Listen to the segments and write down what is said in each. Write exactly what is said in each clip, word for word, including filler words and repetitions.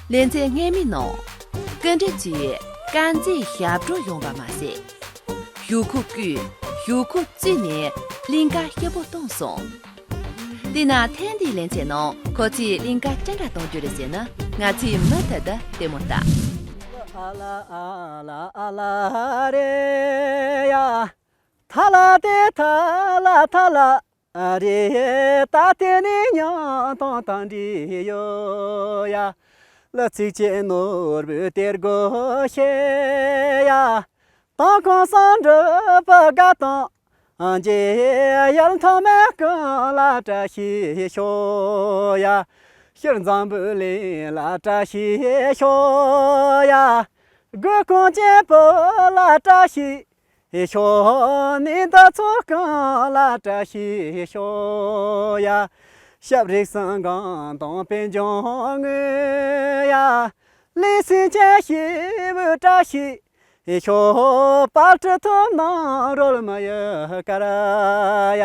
ལེ་ཚན་སྔོན་མའི་ནང་། སྐུ་མགྲོན་ཚོས་དཀར་མཛེས་ཞབས་བྲོ་གཞུང་བ་མ་ཟད། ཞོག་ཁོག་བསྐོལ། ཞོག་ཁོག་བཙོས་ནས་གླིང་ག་སྐྱིད་པོ་བཏང་སོང་། དེས་ན་ཐེངས་འདིའི་ལེ་ཚན་ནང་ཁོ་ཚོས་གླིང་ག་ཅི་འདྲ་གཏོང་རྒྱུ་རེད་ཟེར་ན། ང་ཚོས་མུ་མཐུད་དུ་ལྟད་མོ་ལྟ། ཨ་ལ་ཨ་ལ་ཨ་ལ་རེད་ཡ། ཐ་ལ་ཏེ་ཐ་ལ་ཐ་ལ་རེད། ད་དེ་ནས་ཉང་དང་ད་འདྲི་ཡོད་ཡ། ལ་ཚིག་ཅན་ནོར་བུ་སྟེར་དགོས་ཤེས་ཡ། དང་ཁོང་སང་འགྲུབ་པ་དགའ་དང་། རྗེ་ཡལ་ཐོག་མའི་ཀུན་ལ་བཀྲ་ཤིས་ཤོག་ཡ། ཤར་འཛམ་བུ་གླིང་ལ་བཀྲ་ཤིས་ཤོག་ཡ། དགུ་ཁུངས་ཅན་བོད་ལ་བཀྲ་ཤིས་ཤོག་ནི་ད་ཚོ་ཀུན་ལ་བཀྲ་ཤིས་ཤོག་ཡ། ཞབས་རིགས་སང་གང་དང་པན་ལྗོངས་ངོས་ཡ། ལི་སིང་ཆེན་ཞི་བུ་བཀྲ་ཤིས་ཤོག་པར་ཁྲི་ཐུབ་ནང་རོལ་མ་ཡི་ཀ་ར་ཡ།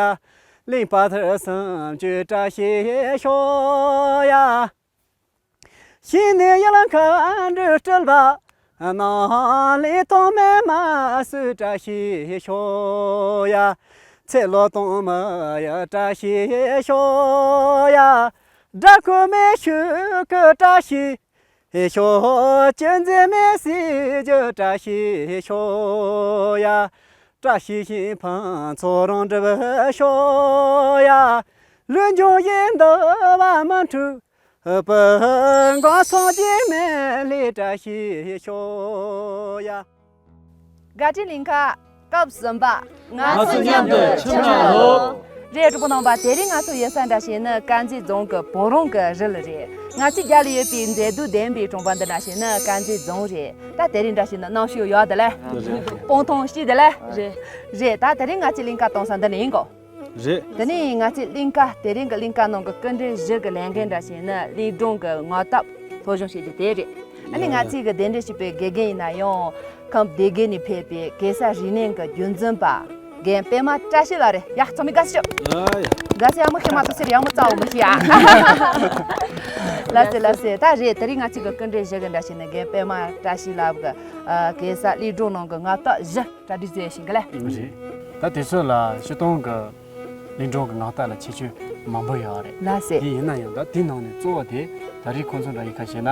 གླིང་པ་ཐར་སུམ་ཅུ་བཀྲ་ཤིས་ཤོག་ཡ། ཤིང་ནས་ཡལ་མཁའ་འགྲོའི་སྤྲུལ་པ། ནང་ལས་ཐོག་མའི་མ་སུ་བཀྲ་ཤིས་ཤོག་ཡ། ཚེ་ལོ་སྟོང་མ་ཡ་བཀྲ་ཤིས་ཤོག་ཡ། དགྲ་ཁུ་མེ་ཤུ་ཁུ་བཀྲ་ཤིས་ཤོག་ཅི་མཛེས་མའི་སྲིད་ཇུས་བཀྲ་ཤིས་ཤོག་ཡ། བཀྲ་ཤིས་ཤིང་ཕང་ཚོ་རང་འགྲུབ་ཤོག་ཡ། ལུས་འབྱུང་ཡིན་འདུ་བ་མ་འཁྲུག་པའི་འགོ་སོང་རྗེས་མའི་ལས་བཀྲ་ཤིས་ཤོག་ཡ། དགའ་སྤྲོའི་གླིང་ག་སྐབས་གསུམ་པ། ང་ཚོ་མཉམ་དུ་ཁྱིམ་ནང་ལོག་རེད། གྲོགས་པོ་རྣམ་པ། དེ་རིང་ང་ཚོ་ཡོད་ས་འདྲ་བྱས་ན་དཀར་མཛེས་རྫོང་གི་བོད་རང་གི་རི་ལ་རེད། ང་ཚོའི་རྒྱབ་ལ་ཡོད་པའི་མཛེས་སྡུག་ལྡན་པའི་གྲོང་པ་འདི་འདྲ་བྱས་ན་དཀར་མཛེས་རྫོང་རེད། ད་དེ་རིང་འདྲ་བྱས་ན་གནམ་གཤིས་ཡག་དེ་ལས། རེད། སྤང་ཐང་སྐྱིད་དེ་ལས། རེད། རེད། ད་དེ་རིང་ང་ཚོའི་གླིང་ག་གཏོང་ས་འདི་ནས་ཡིན་གོ། རེད། དེ་ནས་ང་ཚོའི་གླིང་ག་དེ་རིང་གི་གླིང་ག་ནང་གི་སྐུ་མགྲོན་བཞི་གི་ལས་འགན་འདྲ་བྱས་ན་གླིང་སྒྲུང་གི་ངག་ཐབས་སློབ་སྦྱོང་བྱེད་རྒྱུ་དེ་རེད། ཨ་ནི་ང་ཚོས་གི་གདན་འདྲེན་ཞུས་པའི་དགེ་རྒན་ཡིན་ན་ཡང་ཁམས་སྡེ་དགེ་ནས་ཕེབས་པའི་གེ་སར་རིག་གནས་ཀྱི་རྒྱུན་འཛིན་པ་རྒན་པད་མ་བཀྲ་ཤིས་ལགས་རེད། ཡ་ཚང་མས་དགའ་བསུ་ཞུ། ཨ་ཡ། དགའ་བསུ་ཡག་མོ་ཞུ་མ་གཏོགས་ཟེར་ཡག་མོ་རྩ་བ་མི་ཤེས་ཨ། ལགས་སེ་ལགས་སེ། ད་རེད། དེ་རིང་ང་ཚོའི་གི་སྐུ་མགྲོན་བཞི་གི་འདྲ་བྱས་ན་རྒན་པད་མ་བཀྲ་ཤིས་ལགས་ཀྱི་ཨ་གེ་སར་གླིང་སྒྲུང་ནང་གི་ངག་རྟགས་བཞི་གྲ་སྒྲིག་མཛད་ཤིང་གི་ལེ། རེད། ད་དུས་ཚོད་ལ་སྤྱིར་བཏང་གི་གླིང་སྒྲུང་གི་ངག་རྟགས་ལ་ཁྱད་ཆོས་མང་པོ་ཡོད་རེད། ལགས་སེ། དེ་ཡིན་ན་ཡང་ད་དེའི་ནང་ནས་གཙོ་བོ་དེ་ད་རེས་ཁོང་ཚོ་འདྲ་ཡིན་ཁ་ཤས་ན་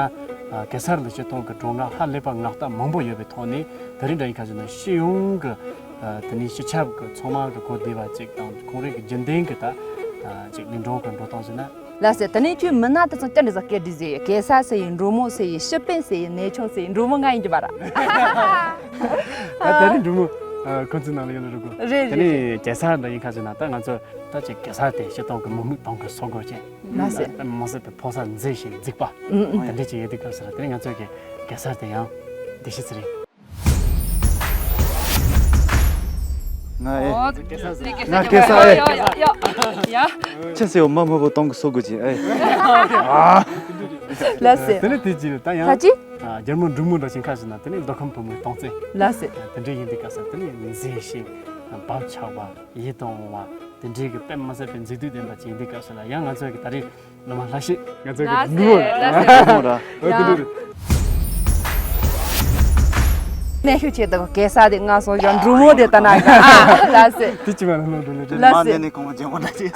ཨ་གེ་སར་ལ་སྤྱིར་བཏང་གི་སྒྲུང་ངག་ཧ་ལས་པ་ངག་རྟགས་མང་པོ་ཡོད་པའི་ཐོག་ནས་ད་རེས་འདྲ་ཡིན་ཁ་ཤས་ན་སྤྱི་ཡོངས་ཀྱི་ཨ་དེ་ནས་སྤྱི་ཁྱབ་ཀྱི་ཚང་མ་གི་གོ་བདེ་བ་ཅིག་དང་ཁོང་རང་གི་རྒྱུན་ལྡན་གྱི་ད་ཨ་ཅིག་གླིང་སྒྲུང་གི་འགྲོ་སྟངས་ཟེར་ན། ལགས་སེ། དེ་ནས་ཁྱོད་མི་སྣ་དེ་ཚོ་ཅི་འདྲ་ཟིག་སྐད་སྒྲིག་ཟེར་ཡོད། གེ་སར་ཟེར་ཡིན། འབྲུག་མོ་ཟེར་ཡིན། ཤི་པན་ཟེར་ཡིན། ནེ་ཆུང་ཟེར་ཡིན། འབྲུག་མོ་ང་ཡིན་གྱི་མ་ར། ད་དེ་རིང་འབྲུག་མོ་ཨ་ཁོ་ཚོའི་ནང་ལ་ཡོད་ན་རུ་གོ། རེད་རེད། དེ་ནས་གེ་སར་འདྲ་ཡིན་ཁ་ཟེར་ན་ད་ང་ཚོ་ད་ཅིག་གེ་སར་དེ་སྤྱིར་བཏང་གི་མི་དམིགས་དང་གི་སོ་གོ་ཅན། ལགས་སེ། དཔེ་མི་སྲིད་པའི་ཕོ་གསར་མཛེས་ཤིང་རྫིག་པ། ཨུ་ཨུ། དེ་འདྲ་ཅིག་ཡོད་དུས་སྐབས་སུ་ལ་དེ་ནས་ང་ཚོ་གི་གེ་སར་དེ་ཡང་བདེ་སྐྱིད་ཚེ་རིང་། ང་ཨེ། ཨོ། ང་གེ་སར་ཨེ། ཡ་ཡ་ཡ་ཡ། ཅི་ཟེར་བ་མ་མ་བོ་གཏོང་གི་སོ་དགོས་ཅི་ཨེ། ཨ། ལགས་སེ། དེ་ནས་དེ་རྗེས་ད་ཡང་ཁ་ཅི། ཨ་རྒྱལ་མོ་འབྲུག་མོ་འདྲ་ཞིག་ཁ་ཟེར་ན་དེ་ནས་མདོ་ཁམས་བུ་མོའི་སྟོང་བཙན། ལགས་སེ། དེ་འདྲའི་ཡིན་དུས་སྐབས་སུ་དེ་ནས་མཛེས་ཤིང་བབ་ཆགས་པ་ཡིད་དུ་འོང་བ་དེ་འདྲའི་གི་དཔེ་མི་སྲིད་པའི་མཛེས་སྡུག་ལྡན་པ་ཅིག་ཡིན་དུས་སྐབས་སུ་ལ་ཡང་ང་ཚོ་གི་ད་རེས། ལ་མ་ལྷ་ཤེས། ང་ཚོ་གི་ལགས་སེ། འབྲུག་མོ་ར། ལགས་སེ། འབྲུག་མོ་ར། ཨ་ཀུ་འདུག་རེད། གནས་ཤུགས་ཆེ་དང་གེ་སར་དེ་ང་སོང་ཡང་འབྲུག་མོ་དེ་ལྟ་ན་ག་ཨ་ལགས་སེ། དེ་ཅི་མ་ལ་ལོ་འགྲོ་ལེ། ལགས་སེ། མ་ནས་ནས་གོང་མ་ཇེ་མོ་འདྲ་ཅིག་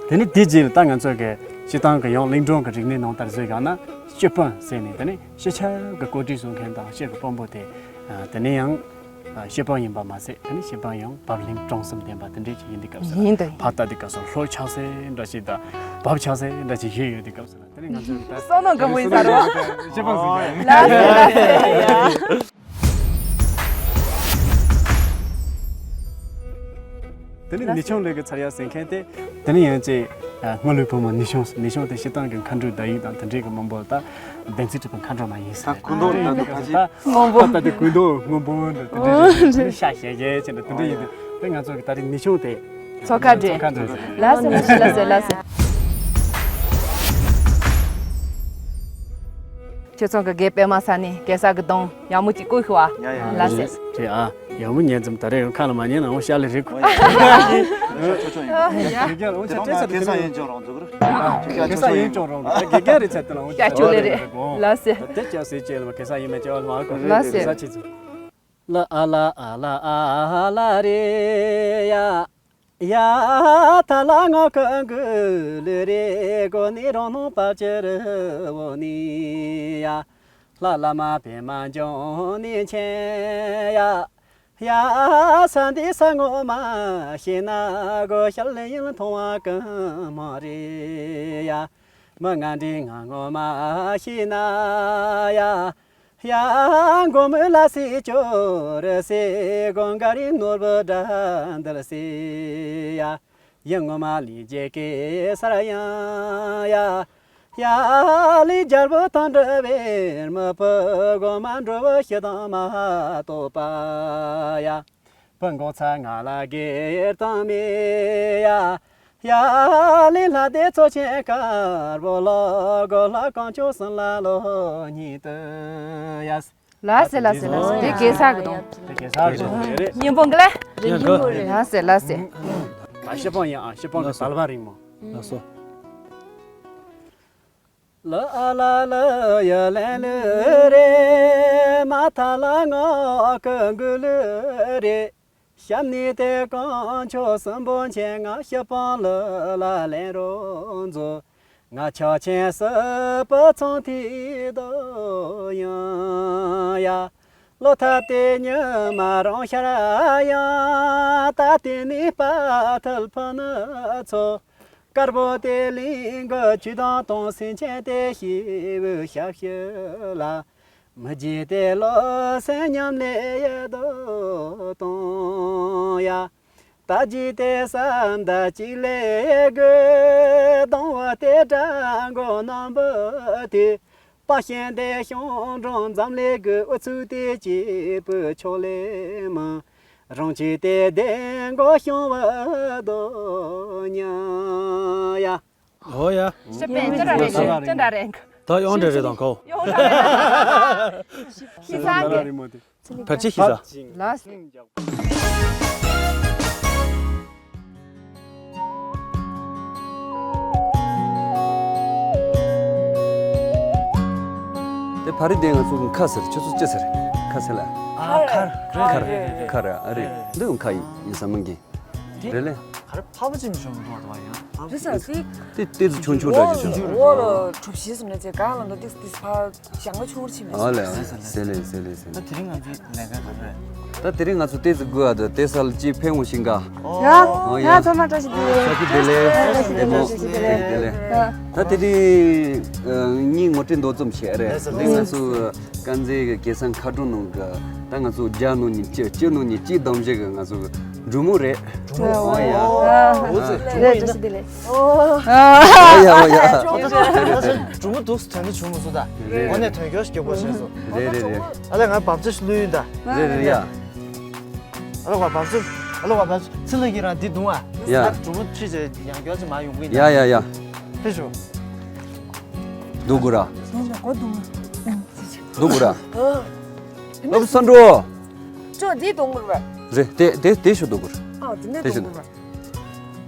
དེ་ནི་དེ་རྗེས་ལ་ད་ང་ཚོ་གི་སྤྱི་བཏང་གི་ཡང་གླིང་སྒྲུང་གི་རིག་གནས་ནང་ལྟར་བཟོས་ཡོང་ན་སྤྱི་དཔོན་ཟེར་ནས་དེ་ནི་སྤྱི་ཁྱབ་ཀྱི་བཀོད་སྒྲིག་བཟོ་མཁན་དང་སྤྱི་གི་དཔོན་པོ་དེ་དེ་ནི་ཡང་། ཨ་སྤྱི་དཔོན་ཡིན་པ་མ་ཟད་དེ་ནི་སྤྱི་དཔོན་ཡང་བབ་བརླིང་དྲང་གསུམ་ལྡན་པ་དེ་འདྲས་ཅིག་ཡིན་དུས་སྐབས་སུ་ཡིན་དུས། ཕར་ལྟ་དུས་སྐབས་སུ་ལྷོ་ཆགས་སེ་འདྲ་ཞིག་དང་བབ་ཆགས་སེ་འདྲ་ཞིག་ཡོད་ཡོད་དུས་སྐབས་སུ་ལ་དེ་ནི་ང་ཚོས་ད་བསམ་མནོ་འགའ་བོ་ཡིན་ས་རེད་བ། སྤྱི་དཔོན་ཟིག་ཡིན། ལགས་སེ་ལགས་སེ་ཡ། དེ་ནི་ནི་ཆུང་ལོས་ཀྱི་ཚར་ཡ་ཟེར་མཁན་དེ། དེ་ནི་ཡང་ཅིག་ཨ་སྔོན་ལོའི་བུ་མོ་ནི་ཤོང་། ནི་ཤོང་དེ་སྤྱི་བཏང་གི་མཁའ་འགྲོའི་བརྡ་ཡིག་དང་དེ་འདྲའི་གི་མང་པོ་ད་བདེན་ཚིག་གྲུབ་པའི་མཁའ་འགྲོ་མ་ཡིན་ཟེར། ད་སྐུ་མདོག་ད་ད་ད་ད་ད་ད་ད་སྐུ་མདོག་སྔོན་པོ་འདྲ་དེ་འདྲའི་རེད། ཤ་ཞེ་ཞེ་ཅན་འདྲ་དེ་འདྲའི་ཡིན་དུས་དེ་ང་ཚོ་གི་ད་རེས་ནི་ཤོང་དེ་མཚོ་ཁ་འདྲ། མཚོ་ཁ་འདྲ་ཟེར། ལགས་སེ་ལགས་སེ་ལགས་སེ་ལགས་སེ། ཁྱེད་ཚང་གི་རྒན་པད་མ་ས་ནས་གེ་སར་གི་གདོང་ཡག་མོ་ཅིག་བཀོད་ཤོག་ཨ། ཡ་ཡ། ལགས་སེ། རེད་ཨ། ཡག་མོ་ཉན་ཙམ་ད་རེས་ཡང་ཁ་ལ་མ་ཉན་ན་འོ་ཤ་ལེ་རེད་གོ། ཆོག་ཆོག་ཡིན། ཡ། དགེ་རྒན་ལ་འོང་ཆ་ཁེ་ས་ཁེ་ས་ཡིན་ཅོག་རང་ཚོ་གི་རེད། ཁེ་ས་ཡིན་ཅོག་རང་ལ་དགེ་རྒན་རེད་ཚད་དེ་ལ་འོང་ཆ་ཁེ་ས་ཡིན་ཅོག་རང་ལ་ལ་སེ། དེ་ཅག་སེ་ཅེ་ལ་ཁེ་ས་ཡིན་མེད་ཅེ་བ་ལ་མ་གོ་ལ་སེ། ཁེ་ས་ཆེ་ཚུ། ལ་ཨ་ལ་ཨ་ལ་ཨ་ལ་རེ་ཡ། ཡ། ཐ་ལ་ང་ཁ་འགུ་ལུ་རེ་གོ་ནི་རོ་ནོ་པ་ཅེ་རུ་བོ་ནི་ཡ། ལྷ་བླ་མ་པདྨ་འབྱུང་གནས་མཁྱེན་ཡ། ཡ། ས་འདི་ས་ངོ་མ་ཤེས་ན་གོ་ཤལ་ཡིན་མཐོང་བ་གང་མ་རེད་ཡ། མི་ང་འདྲི་ང་ངོ་མ་ཤེས་ན་ཡ། ཡ། མགོ་མི་ལ་སི་ཅོ་རི་སི་གོང་ག་རི་ནོར་བུ་དགྲ་འདུལ་སི་ཡ། ཡིན་ངོ་མ་ལི་ཇེ་ཀེ་སར་ཡང་ཡ། ཡ། ལི་རྒྱལ་པོ་དང་འདྲ་བའི་མི་བུ་གོ་མ་འགྲོ་བོ་ཤི་དང་མ་གཏོགས་པ་ཡ། བུ་འགོ་ཚ་ང་ལ་སྒེར་དང་མེ་ཡ། ཡ། ལི་ལྷ་སྡེ་ཚོ་ཆེན་དཀར་པོ་ལོ་གོ་ལྷ་གང་ཆོག་སང་ལ་ལོ་ཉིད་དུ་ཡ། ལ་སེ་ལ་སེ་ལ་སེ། དེ་གེ་སར་གི་དང་། དེ་གེ་སར་གི་དང་རེད། སྙིང་པོ་གི་ལ། རིང་པོ་རེད། ལ་སེ་ལ་སེ། ཨ་ཤི་པང་ཡིན། ཨ་ཤི་པང་གི་བལ་བ་རིང་མོ། ལགས་སོ། ལ་ཨ་ལ་ལ་ཡ་ལན་ལུ་རེ། མ་ཐ་ལ་ང་ཀ་འགུ་ལུ་རེ། ཞབས་ནི་དེ་གང་ཆོག་སུན་པོ་ཆེ་ང་ཤི་པང་ལ་ལ་ལན་རོ་མཛོ། ང་ཆ་ཆེན་སི་པ་ཚང་ཐི་དོ་ཡང་ཡ། ལོ་ཐ་དེ་ཉི་མ་རང་ཤར་ཡང་། ད་དེ་ནི་པ་ཐལ་ཕ་ན་ཚོ། དཀར་པོ་དེ་གླིང་གི་ཆུ་དང་དང་། སེང་ཆེན་དེ་ཤི་བོའི་ཞབས་ཕྱི་ལ། མི་རྗེ་དེ་ལོ་སེང་ཉམས་ལེ་ཡ་དོ་དང་ཡ། ད་ཇི་དེ་བསམ་ད་ཅིག་ལས་དགོས། སྡང་བ་དེ་དགྲ་མགོ་རྣམ་པ་དེ། དཔའ་ཞན་དེ་ཤོང་འགྲོ་འཛམ་ལས་དགོས། ཨུ་ཚུགས་དེ་སྐྱེས་བུ་ཕྱོགས་ལས་མང་། རང་ཆས་དེ་བདེ་མགོ་ཤོང་བ་དོ་ཉ་ཡ། ཨོ་ཡ། ཤ་པན་ཅི་འདྲ་རེད། ཅི་འདྲ་རེད། ད་ཡོང་འདྲ་རེད་དང་ཁོ། ཡོང་འདྲ་རེད། ཤི་ས་གི། ཕལ་ཆེར་ཤི་ས། ལ། དེ་ཕ་རི་དེ་ང་ཚོ་གི་ཁ་ཟེར། ཁྱོད་ཚོ་ཅི་ཟེར། ཁ་ཟེར་ལ། ཨ་ཁར། ཁར། ཁར་ཨ་རེད། འདི་ཡང་ཁ་ཡིན་ཡིན་ས་མིན་གི། རེད་ལེ། ག་རེ་ཕ་བ་ཅིམ་བྱུང་འདུག་བ་ཡང་། རེད་ས་སི། དེ་ཏེ་ཙི་ཆུང་ཆུང་འདྲ་ཅིག་བྱུང་། འོ་ལོ་གྲུབ་གཞི་སུ་ན་ཅེ་གང་ལ་འདུག་ཏིག་ཏིག་ཕ་ཞང་ལ་ཆུང་ཆི་མེད། ཨ་ལེ་ཟེ་ལེ་ཟེ་ལེ་ཟེ་ལེ། ད་དེ་རིང་ང་ཚོའི་ལས་ཀ་ག་རེ་རེད། ད་དེ་རིང་ང་ཚོ་ཏེ་ཙི་དགོས་ཨ་ད་ཏེ་སལ་ཅི་ཕེང་བོ་ཤིང་ག་ཡ། ཨོ་ཡ། ཡ་ཚང་མ་བཀྲ་ཤིས་བདེ་ལེགས། བཀྲ་ཤིས་བདེ་ལེགས། བཀྲ་ཤིས་བདེ་ལེགས། བཀྲ་ཤིས་བདེ་ལེགས། ད་དེ་རིང་ཉིན་ངོ་སྤྲོད་མདོ་ཙམ་བྱས་རེད། དེ་ང་ཚོ་དཀར་མཛེས་ཀྱི་སྐལ་བཟང་མཁའ་འགྲོ་ནང་གི་ད་ང་ཚོ་རྒྱ་ནང་ནས་སྤྱི་སྤྱི་ནང་ནས་སྤྱི་བདམས་བྱས་ཀྱི་ང་ཚོ་གི་འབྲུག་མོ་རེད། འོ་ཡ། འོ་ཙི་འབྲུག་མོ་ཡིན་ན། ཨོ་ཡ་ཨོ་ཡ། འབྲུག་མོ་འདུག་དྲན་ནས་བྱུང་མ་སོང་ད། རེད། འོ་ནས་དོན་འཁྱོལ་ཞིག་རྒྱབ་དགོས་བྱས་སོང་། རེད་རེད་རེད། ཨ་ལས་ང་བབ་ཅི་ཞིག་ལུས་ཡིན་ད། རེད་རེད་ཡ། ཨ་ལོ་བ་བབ་ཅི། ཨ་ལོ་བ་བབ་ཅི་ཚི་ལ་གི་རང་འདི་འདུག་ཨ། ཡ། ད་འབྲུག་མོ་ཁྲིད་བྱས་ཡང་སྐྱོར་ཅིག་མ་ཡོང་གི་ཡིན་ད། ཡ་ཡ་ཡ། ཕེབས་ཤོག་འདུག་གུ་ར། འདུག་གུ་ར། ལབ་སན་འགྲོ། ཅོ་འདི་གཏོང་དགོས་པ། རེད་དེ་དེ་དེ་ཞུ་འདུག་གུར། ཨ་དེ་འདྲ་དེ་ཞུ་གཏོང་དགོས་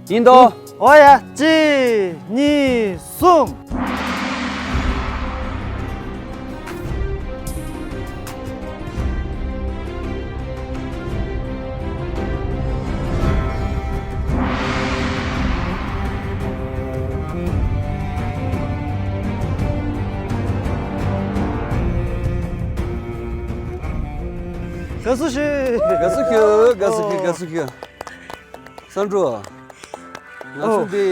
པ། ཡིན་དོ། ཨོ་ཡ་གཅིག་གཉིས་གསུམ། དགའ་བསུ་ཞུ། དགའ་བསུ་ཞུ། དགའ་བསུ་ཞུ། དགའ་བསུ་ཞུ། སམ་འགྲོ། ང་ཚོ་འདི་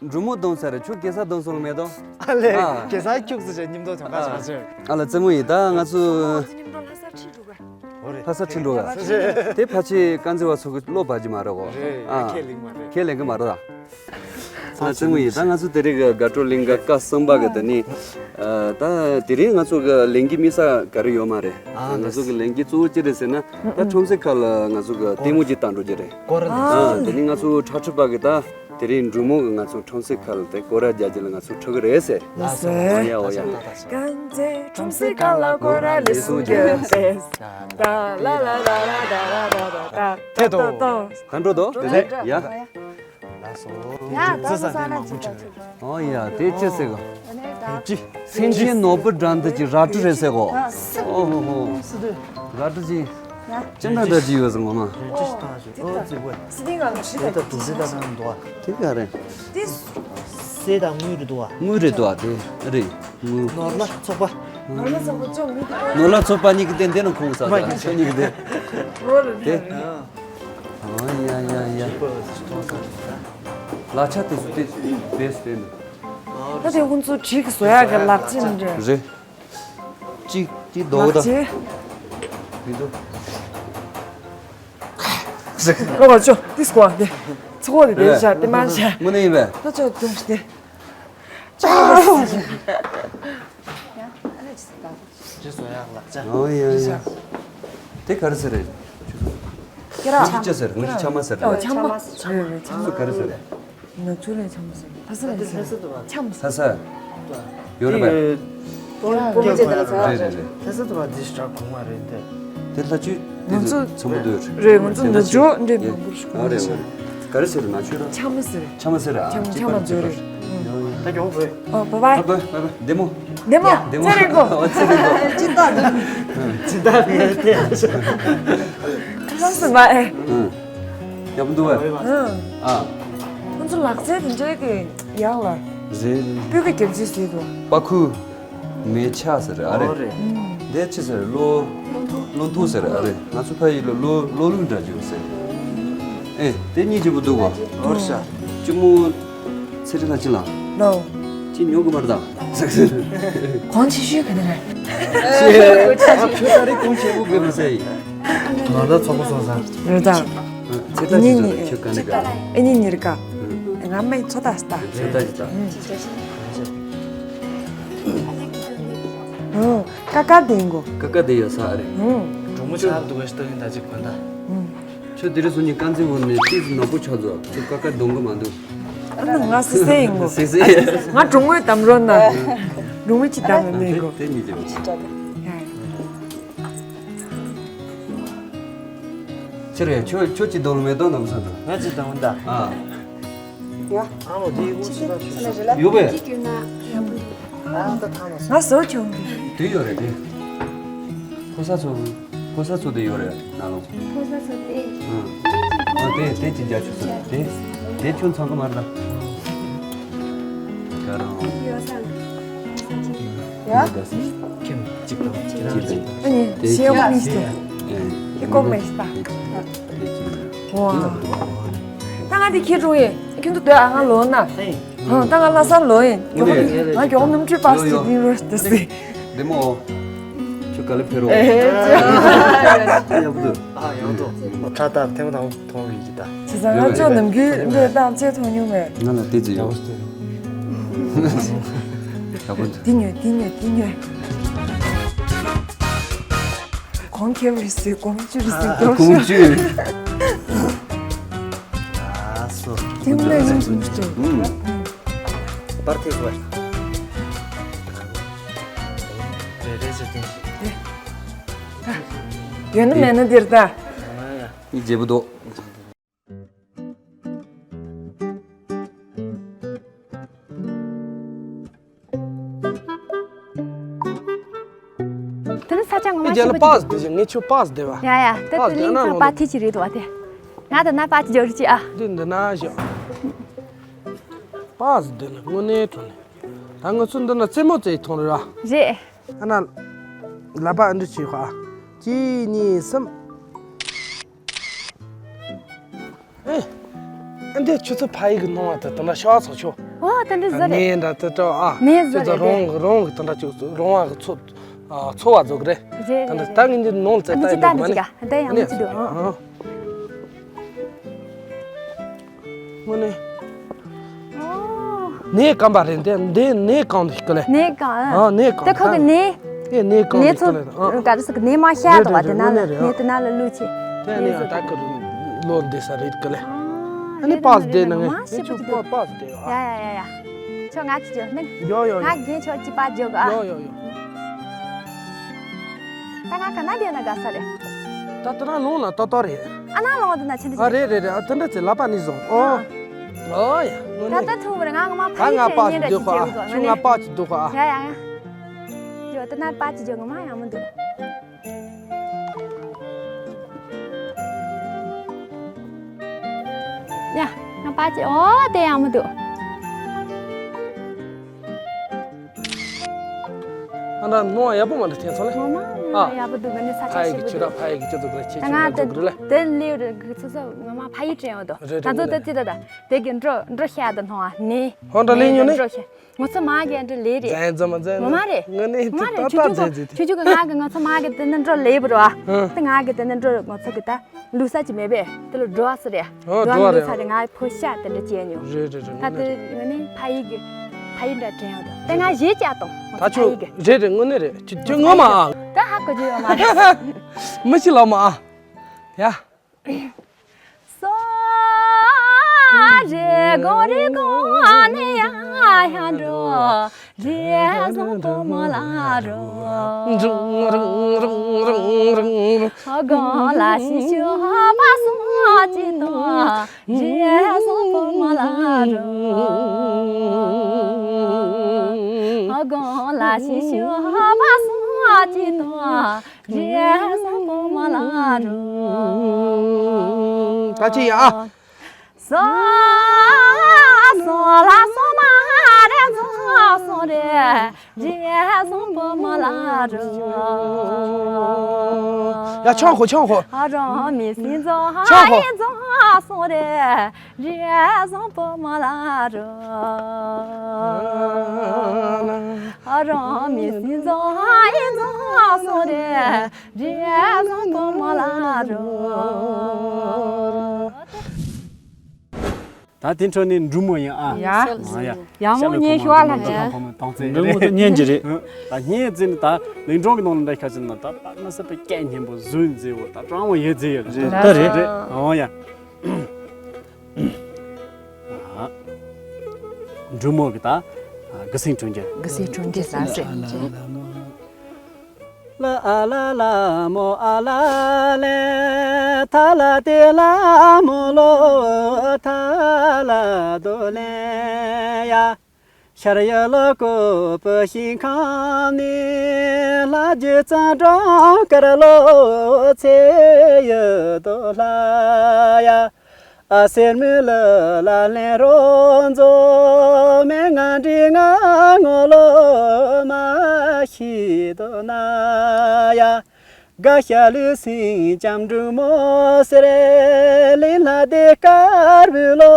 འབྲུག་མོ་བསྡོམས་ཚར། ཁྱོད་གེ་སར་བསྡོམས་སོང་མེད་དོ། ཨ་ལེ། ཨ། གེ་སར་ཁྱུག་ཙི་བྱས་མཉམ་དུ་ཐོན་ཁ་ཆགས་ཆེ། ཨ་ལ་རྩེད་མོ་ཡིན་ད་ང་ཚོ། ལྷ་ས་ཁྲིད་འགྲོ་ག། ལྷ་ས་ཁྲིད་འགྲོ་ག། དེ་ཕལ་ཆེར་དཀར་མཛེས་བ་ཚོ་གི་བློ་བབ་ཀྱི་མ་རེད་གོ། རེད། ཨ། ཁས་ལེན་གི་མ་རེད། ཁས་ལེན་གི་མ་རེད་ད། ཨ་རྩེད་མོ་ཡིན་ད་ང་ཚོ་དེ་རིང་གི་དགའ་སྤྲོ་གླིང་ག་བཀའ་གསུམ་པ་གི་དེ་ནི། ཨ། ད་དེ་རིང་ང་ཚོ་གི་ལེན་གི་མི་ས་ག་རེ་ཡོད་མ་རེད། ཨ། ང་ཚོ་གི་ལེན་གི་གཙོ་བོ་ཅི་རེད་ཟེར་ན། ད་ཁྲོམ་སའི་ཁ་ལ་ང་ཚོ་གི་ལྟད་མོ་ཅིག་བཏང་འགྲོ་རྒྱུ་རེད། སྐོར་ར། ཨ། དེ་ནི་ང་ཚོ་ཁྲ་ཁྲི་པ་གི་ད། དེ་རིང་འབྲུག་མོ་གི་ང་ཚོ་ཁྲོམ་སའི་ཁ་ལ་དེ་སྐོར་ར་རྒྱག་རྒྱུ་ལ་ང་ཚོ་ཁྲིད་གི་རེད་ཟེར། ལགས་སོ། ཨོ་ཡ་ཨོ་ཡ། དཀར་མཛེས་ཁྲོམ་སའི་ཁ་ལ་སྐོར་ར་ལས་གསུང་རྒྱུ་ཟེར། ད་ལ་ལ་ལ་ལ་ད་ར་ད་ར་ད་ད་ད་ད། ད་འགྲོ་དོ། དེ་ནས་ཡ། ཡ་ད་ས་ན་ཅི་ད་ཅི། ཨོ་ཡ་དེ་ཅི་ཟེར་གོ། ཅི། སེང་ཆེན་ནོར་བུ་འགྲམ་དུ་ཅི་རལ་གྲི་རེད་ཟེར་གོ། ཨོ་ཧོ་ཧོ། རལ་གྲི་ཅི། ཅི་འདྲ་འདྲ་ཅི་ཡོད་ཟེར་ངོ་མ། ཨོ་དེ་ད་སི་ཏིང་ང་ལ་ཤི་ད་དུ་ཟེ་ད་ན་འདུག་ཨ། དེ་ག་རེད། དེ་སེ་ད་དངུལ་རེད་འདུག་ཨ། དངུལ་རེད་འདུག་ཨ་དེ་རེད། དངུལ། ནོར་ལ་ཚོགས་པ། ནོར་ལ་ཚོགས་པ་ཚོགས་མི་འདུག་ནོར་ལ་ཚོགས་པ་གཉིས་ཀྱི་སྟེང་དེ་ནང་ཁོང་ས་ད་ཁྱོད་གཉིས་ཀྱི་དེ། རོ་རེད་དེ། ཨ་ཡ་ཡ་ཡ། ལག་ཆ་དེ་ཚོ་དེ་བེས་དེ་འདུག་ད་དེ་ཁོང་ཚོ་བྲིས་ཀྱི་བཟོ་ཡག་གི་ལག་ཆ་འདྲ། རེད། གཅིག་གཅིག་རྡོག་ད། ལག་ཆ། མི་འདུག་ལོ་བར་ཅོ་ཏིས་ཀོ་དེ། ཚོགས་དེ་དེ་ཤ་དེ་མ་ཤ། དངོས་གནས་ཡིན་པས། ད་ཅོ་དུང་ཞིག་དེ། ཅོ། ཅི་བཟོ་ཡག་ལག་ཆ། ཨོ་ཡ་ཡ། དེ་ག་རེ་ཟེར་རེད། ཁྱེད་རང་། ཅི་ཟེར་ངོ་ཅི་ཆ་མ་ཟེར་ཨོ་རེད། ཆ་མ་ཆ་མ་ཟེར་རེད་རེད་ཆ་མ། སུ་ག་རེ་ཟེར་རེད། ང་ཚོ་ལས་ཆ་མ་ཟེར་ལྷ་ས་ལས་ཟེར་ཆ་མ་ཟེར། ལྷ་ས། ཡོད་རེད་པས། རེད་རེད་རེད། ལྷ་ས་དུ་བ་འདི་ཞིག་གྲགས་གོང་མ་རེད་དེ། དེ་ལྷ་ཆུ་དེ་ང་ཚོ་ཚོ་མོ་འདོད་རེད། ང་ཚོ་ནུབ་ཕྱོགས་འདྲེ་མང་པོ་ཞིག་ཨ་རེད་རེད། ག་རེ་ཟེར་ན་ཆོས་ར། ཆ་མ་ཟེར། ཆ་མ་ཟེར་ཨ། ཆ་མ་ཆ་མ་འཛོལ་རེད། ད་མགྱོགས་པོས། ཨོ་བ་བའི། ཨ་བ་བ་བ་བདེ་མོ། བདེ་མོ། བདེ་མོ་ཚེ་རིང་གོ། ཨོ་ཚེ་རིང་གོ། ཅི་ལྟ་ནི། ཅི་ལྟ་ནི་དེ། ལྷམ་སུ་མ་ཨེ། ཡག་པོ་འདུག་བས། ཨ། ཁོང་ཚོ་ལག་རྩལ་དེ་འདྲའི་གི་ཡག་ལ། རེད། སྤུས་ཀ་རྒྱབ་ཅིག་ཟེར་དུ། པ་ཁུ། མེ་ཆ་ཟེར་ཨ་རེད། འདས་ཆི་ཟེར་ལོ། ལོ་ཐུག་ཟེར་ཨ་རེད། ང་ཚོ་ཕ་ཡུལ་ལ་ལོ་ལོ་ལུག་འདྲ་བྱུང་ཟེར། ཨེ་དེ་གཉིས་ཅི་པོ་འདུག་གོ། ཨོ་ཤ། གཅུང་མོ། ཚེ་རིང་ལ་ཅི་ལ། ལོ། ཅི་ཉོ་གི་མར་དང་། ཟེར་ཟེར། གོང་ཆེ་ཤོས་ག་ནས་རེད། ཆེ། ཨ་ཁྱོད་ད་རེས་གོང་ཆེ་པོ་དགོས་པ་ཟེར་ཡིན། ང་ད་ཚོགས་པ་སོང་ས། རེད་ད། ཚེ་ད་ཅི་ཟེར་ཁྱོད་ག་ནས་ག། ཨེ་ཉིན་ཉེར་ཀ་ང་མའི་ཚོ་ད་སྟ། ཚེ་ད་ཅི་ད། ཨོ། ཀ་ཀ་དེ་ཡིན་གོ། ཀ་ཀ་དེ་ཡོད་ས་རེད། ཨོ། གྲོགས་མོ་ཆགས་འདུག་ག་ཤི་ཏོ་ཡིན་ད་ཅིག་གོན་ད། ཨོ། ཁྱོད་དེ་རིང་སང་ཉིན་དཀར་མཛེས་འོག་ནས་ཏིས་ནག་པོ་ཆགས་འདུག་ཁྱོད་ཀ་ཀ་གདོང་གི་མ་འདུག་ཨ་ནི་ང་སི་སེ་ཡིན་གོ། སི་སེ། ང་གྲོགས་མོའི་དམ་རོ་ན། གྲོགས་མོའི་ཅི་དམ་ཡིན་གོ། དེ་མི་དེ་མི་ཅི་ད་དེ། ཡ་ཡ། ཕྱིར་ཡ་ཁྱོད་ཁྱོད་ཀྱི་གདོང་ལ་མེ་ཏོག་ནམ་བསམ་འདུག་ང་ཅི་དང་ད། ཨ། ཡ། ཨ་ལོ་དེ་ཡོད་པས། ང་བཟོ་བྱུང་གི་དེ་ཡོད་རེད་དེ། ཁོ་ས་ཚོ་ཁོ་ས་ཚོ་དེ་ཡོད་རེད་ནང་ལོགས། ཁོ་ས་ཚོ་དེ། ཨ་དེ་དེ་ཅི་འཇའ་ཆུ་ཚོད་དེ་དེ་ཁྱོད་ཚང་གི་མ་རེད་ད། ག་རང་། ཡོད་ས། ཡ། ཁྱིམ་གཅིག་དང་ཁྱིམ་གཅིག་དང་། ཨ་ནི་ཤེས་ཡོན་མི་སྟེ། ཨེ། ཡི་གོ་མེ་སྟ། ཨེ། ད་ང་འདི་ཁྱེད་རུང་ཡིན། ཁྱོད་ཚོ་སྡོད་ཨ་ང་ལོ་ན། ཨེ། ད་ང་ལྷ་སར་ལོ་ཡིན། ང་མགྱོགས་ནམ་ཆུ་པ་སི་ཏིང་རོ་སྟེ་སི། བདེ་མོ། ཁྱོད་ག་ལེ་ཕེ་རོ། ཨེ། ཡག་པོ་འདུག་ཨ་ཡག་པོ་འདུག་ཁ་བཏགས་ཐེངས་མཐོང་བའི་ཡིད་ད། བྱས་ཙང་ང་ཚོ་ནམ་རྒྱུན་འདི་བཏང་ཚེ་མཐོང་མྱོང་མེད། ང་ལ་བལྟས་ཚེ་ཡོད། ཡག་པོ་འདུག་འདི་ཉོས་འདི་ཉོས་འདི་ཉོས། གོང་ཁེ་རི་སི་གོང་ཅུ་རི་སི་གོང་ཅུ། ཨ་སོ། དེ་མིན་ན་ཡིན་ཟུང་ཅུ་ཏུ། པར་ཐེ་གོ། རེ་རེ་ཟེར་ཏེ། ཡོད་ན་མེད་ན་འདིར་ད། ཡི་རྗེ་བོ་དོ། དེ་ནི་ས་ཆ་ངོ་མ་ཨེ་རྒྱ་ལ་ཞིག་པ་པཱས་དེ་བཞིན་ངས་ཁྱོད་པཱས་དེ་བ། ཡ་ཡ་དེ་པཱས་དེ་གླིང་ཚང་པཱ་ཐི་ཅི་རེད་དོ་དེ། ང་དེ་ན་པཱ་ཅི་འཇོག་རི་ཅི་ཨ། འདི་འདི་ན་ཞོ། པཱས་དེ་ནི་དངོས་གནས་དྲང་ནས། ད་ང་ཚོ་འདི་ན་རྩེད་མོ་རྩེ་ཐོང་རེད་བ། རེད། ཨ་ན། ལ་པ་ཨ་འདྲི་བྱེད་ཁ། གཅིག་གཉིས་གསུམ། ཨེ། ཨ་འདི་ཆུ་ཚོད་ཕ་ཡི་གི་སྣང་བ་དེ་དེ་འདྲ་ཤ་ཚོགས་ཆོ། ཨོ་དེ་འདྲ་ཟེར་རེད། ནས་འདྲ་དེ་འདྲ་ཨ། ནས་ཟེར་ཆུ་ཚོད་རེད་རོང་གི་རོང་གི་དེ་འདྲ་ཅིག་རོང་བ་གི་ཚོ། ཨ་ཚོ་བ་ཟོ་གི་རེད། རེད་དེ་འདྲ་རེད་ད་ངས་འདི་ནང་ལ་རྩེ་ད་ཡང་མ་ནས། ཨ་འདི་ཡང་མི་ཅི་འདུག་ཨ། དངོས་གནས། ཨོ། ནས་སྐམ་པ་རེད་དེ་འདི་ནས་གང་དུ་ཞིག་ལས། ནས་གང་ཨ། ཨ་ནས་གང་དེ་ཁོ་གི་ནས། ཨེ་ནས་གང་ནས་དུ་ཞིག་ལས་ཨ། ཚོ་ག་རེ་ཟེར་གི་ནས་མ་ཤ་རེད་དོ་བ་དེ་ན་ལ་རེད་རེད་ནས་དེ་ན་ལ་ལུས་ཆེ། དེ་ནས་ཨ་ད་གི་ལོ་འདི་ས་རེད་གི་ལས། ཨ་ནས་པཱས་དེ་ན་ངས་ཨེ་ཆུ་པཱས་པཱས་དེ་ཨ། ཡ་ཡ་ཡ་ཡ། ཁྱོད་ང་ཅི་བྱོས་ནི། ཡོ་ཡོ་ཡོ། ང་རྒན་ཁྱོད་ཅི་པཱ་འཇོག་ཨ། ཡོ་ཡོ་ཡོ། ད་ང་ག་ན་བསྡད་ན་དགའ་ས་རེད། ད་ལྟ་ན་ལོང་ལ་ཏོ་ཏོ་རེད། ཨ་ན་ལོང་དེ་ན་ཆེན་དུ་ཨ་རེད་རེད་རེད་ཨ་དེ་འདྲ་ཚེ་ལ་པ་ནི་བཟོ་ཨོ། ཨ། ཨོ་ཡ། དངོས་གནས། ད་ལྟ་ཐུག་པར་ང་ངོ་མ་ཕ་ད་ཡུལ་ང་དྲན་པ་ཉིན་ཅིག་ར་འདུག་ཅིག་ཁ་ཨ། ཁྱོད་ང་པ་ཅིག་འདུག་ཁ་ཨ། ཡ་ཡ་ཡ། ཡོ་ད་ན་པ་ཅིག་ཇོ་ངོ་མ་ཡག་མོ་འདུག་ཡ། ང་པ་ཅིག་ཨོ་དེ་ཡག་མོ་འདུག་ཨ་འདྲ་ནོ་ཡག་པོ་མ་འདྲ་ཐེན་ཚོ་ལེ། ངོ་མ་ཨ། ཡག་པོ་འདུག་ང་ནི་ས་ཆ་ཕ་ཡི་ཞིག་གི་པོ་ཆུ་ར་འདུག་ཕ་ཡི་གི་ཆུ་ཚོད་གི་ར་ཆེ་ད་ཆུ་ང་ར་དེ་འདུག་རེ་ལེ། དེ་ལེའུ་རེ་གི་ཚོ་ཚོ་ངོ་མ་ཕ་ཡི་དྲན་ཡོད་དོ། རེད་ད་ཚོ་རེད་དེ་རེད། ཅི་ད་ད་དེ་གི་འགྲོ་འགྲོ་ཤ་ད་ནོ་ཨ་ནི། ཧོ་འདྲ་ལེ་ཉོ་ནི། འགྲོ་ཤ། ངོ་ཚ་མ་གི་འདྲ་ལེ་རེད། ཛན་ཛ་མ་ཛན། ངོ་མ་རེད། ངོ་ནི་ངོ་མ་རེད། ད་ཆུ་ཆུ་ད་ཛན་ཛི་ཆུ་ཆུ་གི་ང་གི་ངོ་ཚ་མ་གི་དེ་ནི་འགྲོ་ལེ་བ་རོ་ཨ། ཧུ། དེ་ང་གི་དེ་ནི་འགྲོ་ངོ་ཚ་གི་ད། ལུག་ས་ཅི་མེད་པས་དེ་ལ་འགྲོ་བ་སི་རེད། ཨོ་འགྲོ་བ་འགྲོ་བ་ལུག་ས་རེད། རེད་ང་ཕོ་ཤ་དེ་འདྲ་བྱས་ཉོ། རེད་རེད་རེད། ད་དངོས་དེ་གནས་རེད། ངོ་ནི་ཕ་ཡི་གི་ཕ་ཡི་འདྲ་དྲན་ཡོད་དོ། དེ་ང་གཞས་བཅག་དང་ད་ཕ་ཆུ་ཡི་གི་རེད་རེད། དངོས་གནས་རེད། ཁྱོད་ཁྱོད་ངོ་མ་ཨ། ད་ཧ་གོ་རྒྱུ་ཡོད་མ་རེད། མི་ཤི་ལ་མ་ཨ། ཡ། སོ་རེ་གོ་རེ་གོ་ནི་ཡ་ཡ་འགྲོ། རེ་སོང་པོ་མོ་ལ་རོ། རུང་རུང་རུང་རུང་རུང་། ཧོ་གོ་ལ་ཤི་ཤོ་པ་སོ་ཅི་ཏོ། རེ་སོང་པོ་མོ་ལ་རོ། ཧོ་གོ་ལ་ཤི་ཤོ་པ་སོ་ཅི་ཏོ། རེ་སོང་པོ་མོ་ལ་རོ། ད་ཅི་ཡ། སོ་སོ་ལ་སོ་མ་རེ་ཛོ་སོ་རེ་རེ་སོང་པོ་མོ་ལ་རོ། ཡ་ཆང་ཁོ་ཆང་ཁོ། ཨ་རོ་མི་སི་ཛོ་ཆང་ཁོ། ཧ་ཡི་ཛོ་སོ་རེ་རེ་སོང་པོ་མོ་ལ་རོ། ཨ་རོ་མི་སི་ཛོ་ཧ་ཡི་ཛོ་སོ་རེ་རེ་སོང་པོ་མོ་ལ་རོ། ད་དེ་འཕྲོ་ནས་འབྲུག་མོ་ཡིན་ཨ། ཡ། མ་ཡ། ཡ་མོ་ཉན་ཤོག་ཨ་ལ། ཤ་ལ་ཁོ་མོ་ཏང་ཙེ་འབྲུག་མོ་དུ་ཉན་གྱི་རེད། ད་ཉན་ཙེ་ནི་ད་ལིང་ཀྲོང་གི་ནང་ལ་འདྲ་ཁ་ཅིག་ན་ད་པ་ན་ས་པ་སྐད་སྙན་པོ་བཟོས་མཛེས་བོ་ད་ཀྲང་བོ་ཡེ་མཛེས་ཡོད་རེད། ད་རེད། ཨོ་ཡ། འབྲུག་མོ་གི་ད་དགུ་སེང་དྲུང་འགྱུར། དགུ་སེང་དྲུང་འགྱུར་ལ་ཟེར། ལ་ཨ་ལ་ལ་མོ་ཨ་ལ་ལེ། ཐ་ལ་ཏེ་ལ་མོ་ལོ། ཐ་ལ་དོ་ལེ་ཡ། ཤར་ཡ་ལོ་ཀོ་པུ་ཤིང་ཁང་ནི། ལྷ་རྒྱུ་ཙང་གྲོང་དཀར་ལོ་ཚེ་ཡི་དོ་ལྷ་ཡ། ཨ་སེར་མི་ལ་ལ་ལེན་རོ་མཛོ། མེ་ང་འདྲི་ང་ངོ་ལོ་མ་ཤི་དོ་ན་ཡ། ག་ཤ་ལུ་སིང་ལྕམ་འབྲུག་མོ་སེར་ལི་ལ་དེ་དཀར་བུ་ལོ།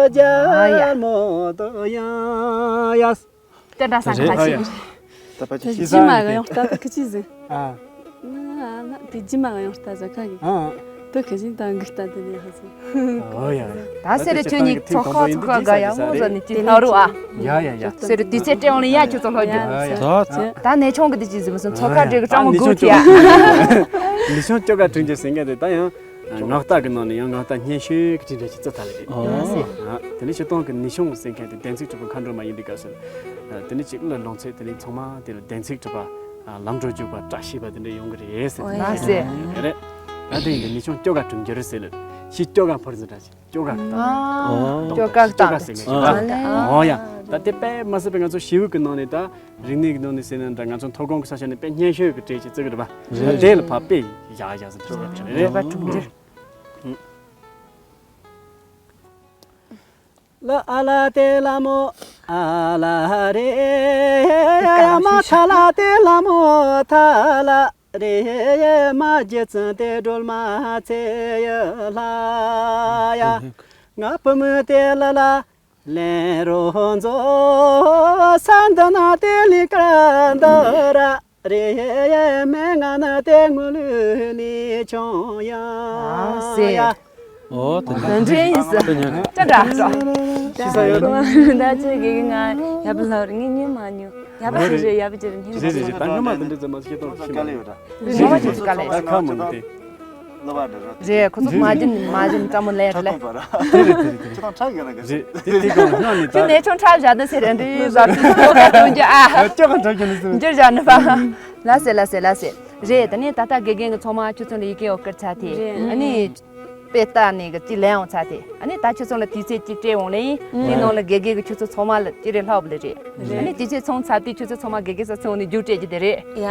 རྒྱལ་མོ་དོ་ཡང་ཡ། དེ་འདྲ་ས་ཁ་ཆེ། ད་པ་ཅི་ཤི་ས་མ་ག་ཡོང་ལྟ་ད་ཁི་ཅི་ཟིན། ཨ། དེ་ཇི་མ་ག་ཡོང་ལྟ་ཟ་ཁ་གི། ཨ། དེ་ཁི་ཅི་ད་གི་ལྟ་དེ་ནི་ཧ་ཟིན། ཨོ་ཡ། ད་སེ་རེ་ཁྱོད་ཉིད་ཚོགས་ཁག་ཚོགས་ཁག་ག་ཡ་མོ་ཟ་ནི་ཅི་ལྷ་རུ་ཨ། ཡ་ཡ་ཡ། སེ་རེ་དུས་ཚོད་སྤྲད་འོང་ལ་ཡ་ཁྱོད་ཚོ་ལྷོ་རྒྱུ། ཡ་ཡ། ད་ནས་ཆུང་གི་དེ་ཅི་ཟིན་མ་སོང་ཚོགས་ཁག་འདྲེ་གི་ཀྲང་མོ་དགུ་ཁྱི་ཡ། ལི་ཤོང་ཅོ་ག་དྲིན་ཅན་ཟིན་ག་དེ་ད་ཡང་ངག་རྟགས་ཀྱི་ནང་ནས་ཡང་ངག་རྟགས་སྙན་ཤོས་ཀྱི་དྲིན་ཅན་ཞིག་བཙུགས་ཐལ་ལེ། ཨོ། དེ་ནས་སྤྱིར་བཏང་གི་ནི་ཤོང་ཟེར་མཁན་དེ་བདེན་ཚིག་གྲུབ་པ་མཁའ་འགྲོ་མ་ཡིན་པའི་སྐབས་སུ། དེ་ནས་ཅིག་བློས་ལོངས་ཚེ་དེ་ནས་ཚང་མ་དེ་ལ་བདེན་ཚིག་གྲུབ་པ། ལམ་འགྲོ་འཇུག་པ་བཀྲ་ཤིས་པ་དེ་འདྲ་ཡོང་གི་རེད་ཟེར་ནས། ལགས་སེ། རེད། ད་དེ་ཡིན་དུས་ནི་ཤོང་ཅོ་ག་གྲུབ་འགྱུར་ཟེར་ལེ། ཤི་ཅོ་ག་འཕུར་ཟེར་འདྲ་ཞིག་ཅོ་ག་གི་ད། ཨོ། ཅོ་ག་གི་ད། ཅོ་ག་ཟེར་མཁན་ཞིག་ད། ཨོ་ཡ། ད་དེ་དཔེ་མ་སྲིད་པའི་ང་ཚོ་ཞི་བའི་གི་ནང་ནས་ད་རིག་གནས་ཀྱི་ནང་ནས་ཟེར་ན་འདྲ་ང་ཚོ་མཐོ་སྒང་གི་ས་ཆ་ནས་དཔེ་སྙན་ཤོས་ཀྱི་གྲས་ཅིག་བརྩི་གི་རེད་པ། རེད། དེ་ལ་ཕར་དཔེ་བཞག་བཞག་ཟེར་ཅོ་ག་གྲུབ་འགྱུར་རེད། ཅོ་ག་གྲུབ་འགྱུར། ལ་ཨ་ལ་ཏེ་ལ་མོ་ཨ་ལ་རེ། ཡ་མ་ཐ་ལ་ཏེ་ལ་མོ་ཐ་ལ་རེ། མ་རྒྱུ་ཙང་ཏེ་སྒྲོལ་མ་ཚེ་ཡི་ལྷ་ཡ། ང་བུ་མོ་ཏེ་ལ་ལ་ལེན་རོ་མཛོ། ས་འདི་ན་ཏེ་ལི་ཀ་འདི་ར། རེ་མེ་ང་ན་ཏེ་ངུ་ལུ་ནི་ཆོང་ཡང་ཡ། ཨོ་དེ་འདྲ་ཡིན་ཟེར། ཅི་འདྲ་ཤོག་ཤི་ས་ཡོད། ད་ཅི་གི་ང་ཡབ་ལ་ར་ངི་ཉི་མ་ཉུ་ཡབ་ཅི་རེ་ཡབ་ཅི་རེ་ཉི་མ་རེད་རེད་རེད། ད་ངི་མ་དེ་འདྲ་ཙམ་མ་ཤེས་ཏོང་ཤི་མ་ཡོད་ར། ངི་མ་ཅི་ཀ་ལེ། ད་ཁ་མ་ནི་དེ། རེད། ཁོ་ཚོ་མ་བྱིན་མ་བྱིན་བཀྲ་མོ་ལས་རེད་ལས། དེ་རེད་དེ་རེད་དེ་རེད། ཁྱེད་རང་ཁྲག་ཡོད་ན་ག་རེད། དེ་དེ་གང་སྔོན་ནས་ད། ཁྱོད་ནས་ཁྱོད་ཁྲག་བཞག་ན་ཟེར་རེད་འདི་ཟ་ཁུ་ཁོ་ཁ་གྲོང་རྒྱུ་ཨ། ཁྱོད་གང་གྲོང་རྒྱུ་ནས་ཟེར། འགྱུར་བཞག་ནི་པ། ལ་སེ་ལ་སེ་ལ་སེ། རེད་ད་ནི་ད་ལྟ་དགེ་རྒན་གྱི་ཚོགས་མ་ཁྱོད་ཚོ་ལ་ཡི་གེ་འོ་སྐར་ཚ་དེ། རེད། ཨ་ནི། དཔེ་ལྟ་ནས་གི་ཅི་ལན་འོང་ཚ་དེ། ཨ་ནི་ད་ཁྱོད་ཚོ་ལ་དུས་ཚོད་ཅིག་སྤྲད་འོང་ལེ་ཡིན། དེ་ནང་ལ་དགེ་རྒན་གི་ཁྱོད་ཚོ་ཚང་མ་ལ་ཅི་རེད་ལྷག་པ་ལེ་རེད། ཨ་ནི་དུས་ཚོད་ཚང་ཚ་དུས་ཁྱོད་ཚོ་ཚང་མ་དགེ་རྒན་ས་ཚོང་ནས་རྒྱུགས་སྤྲད་ཀྱི་དེ་རེད། ཡ་ཡ།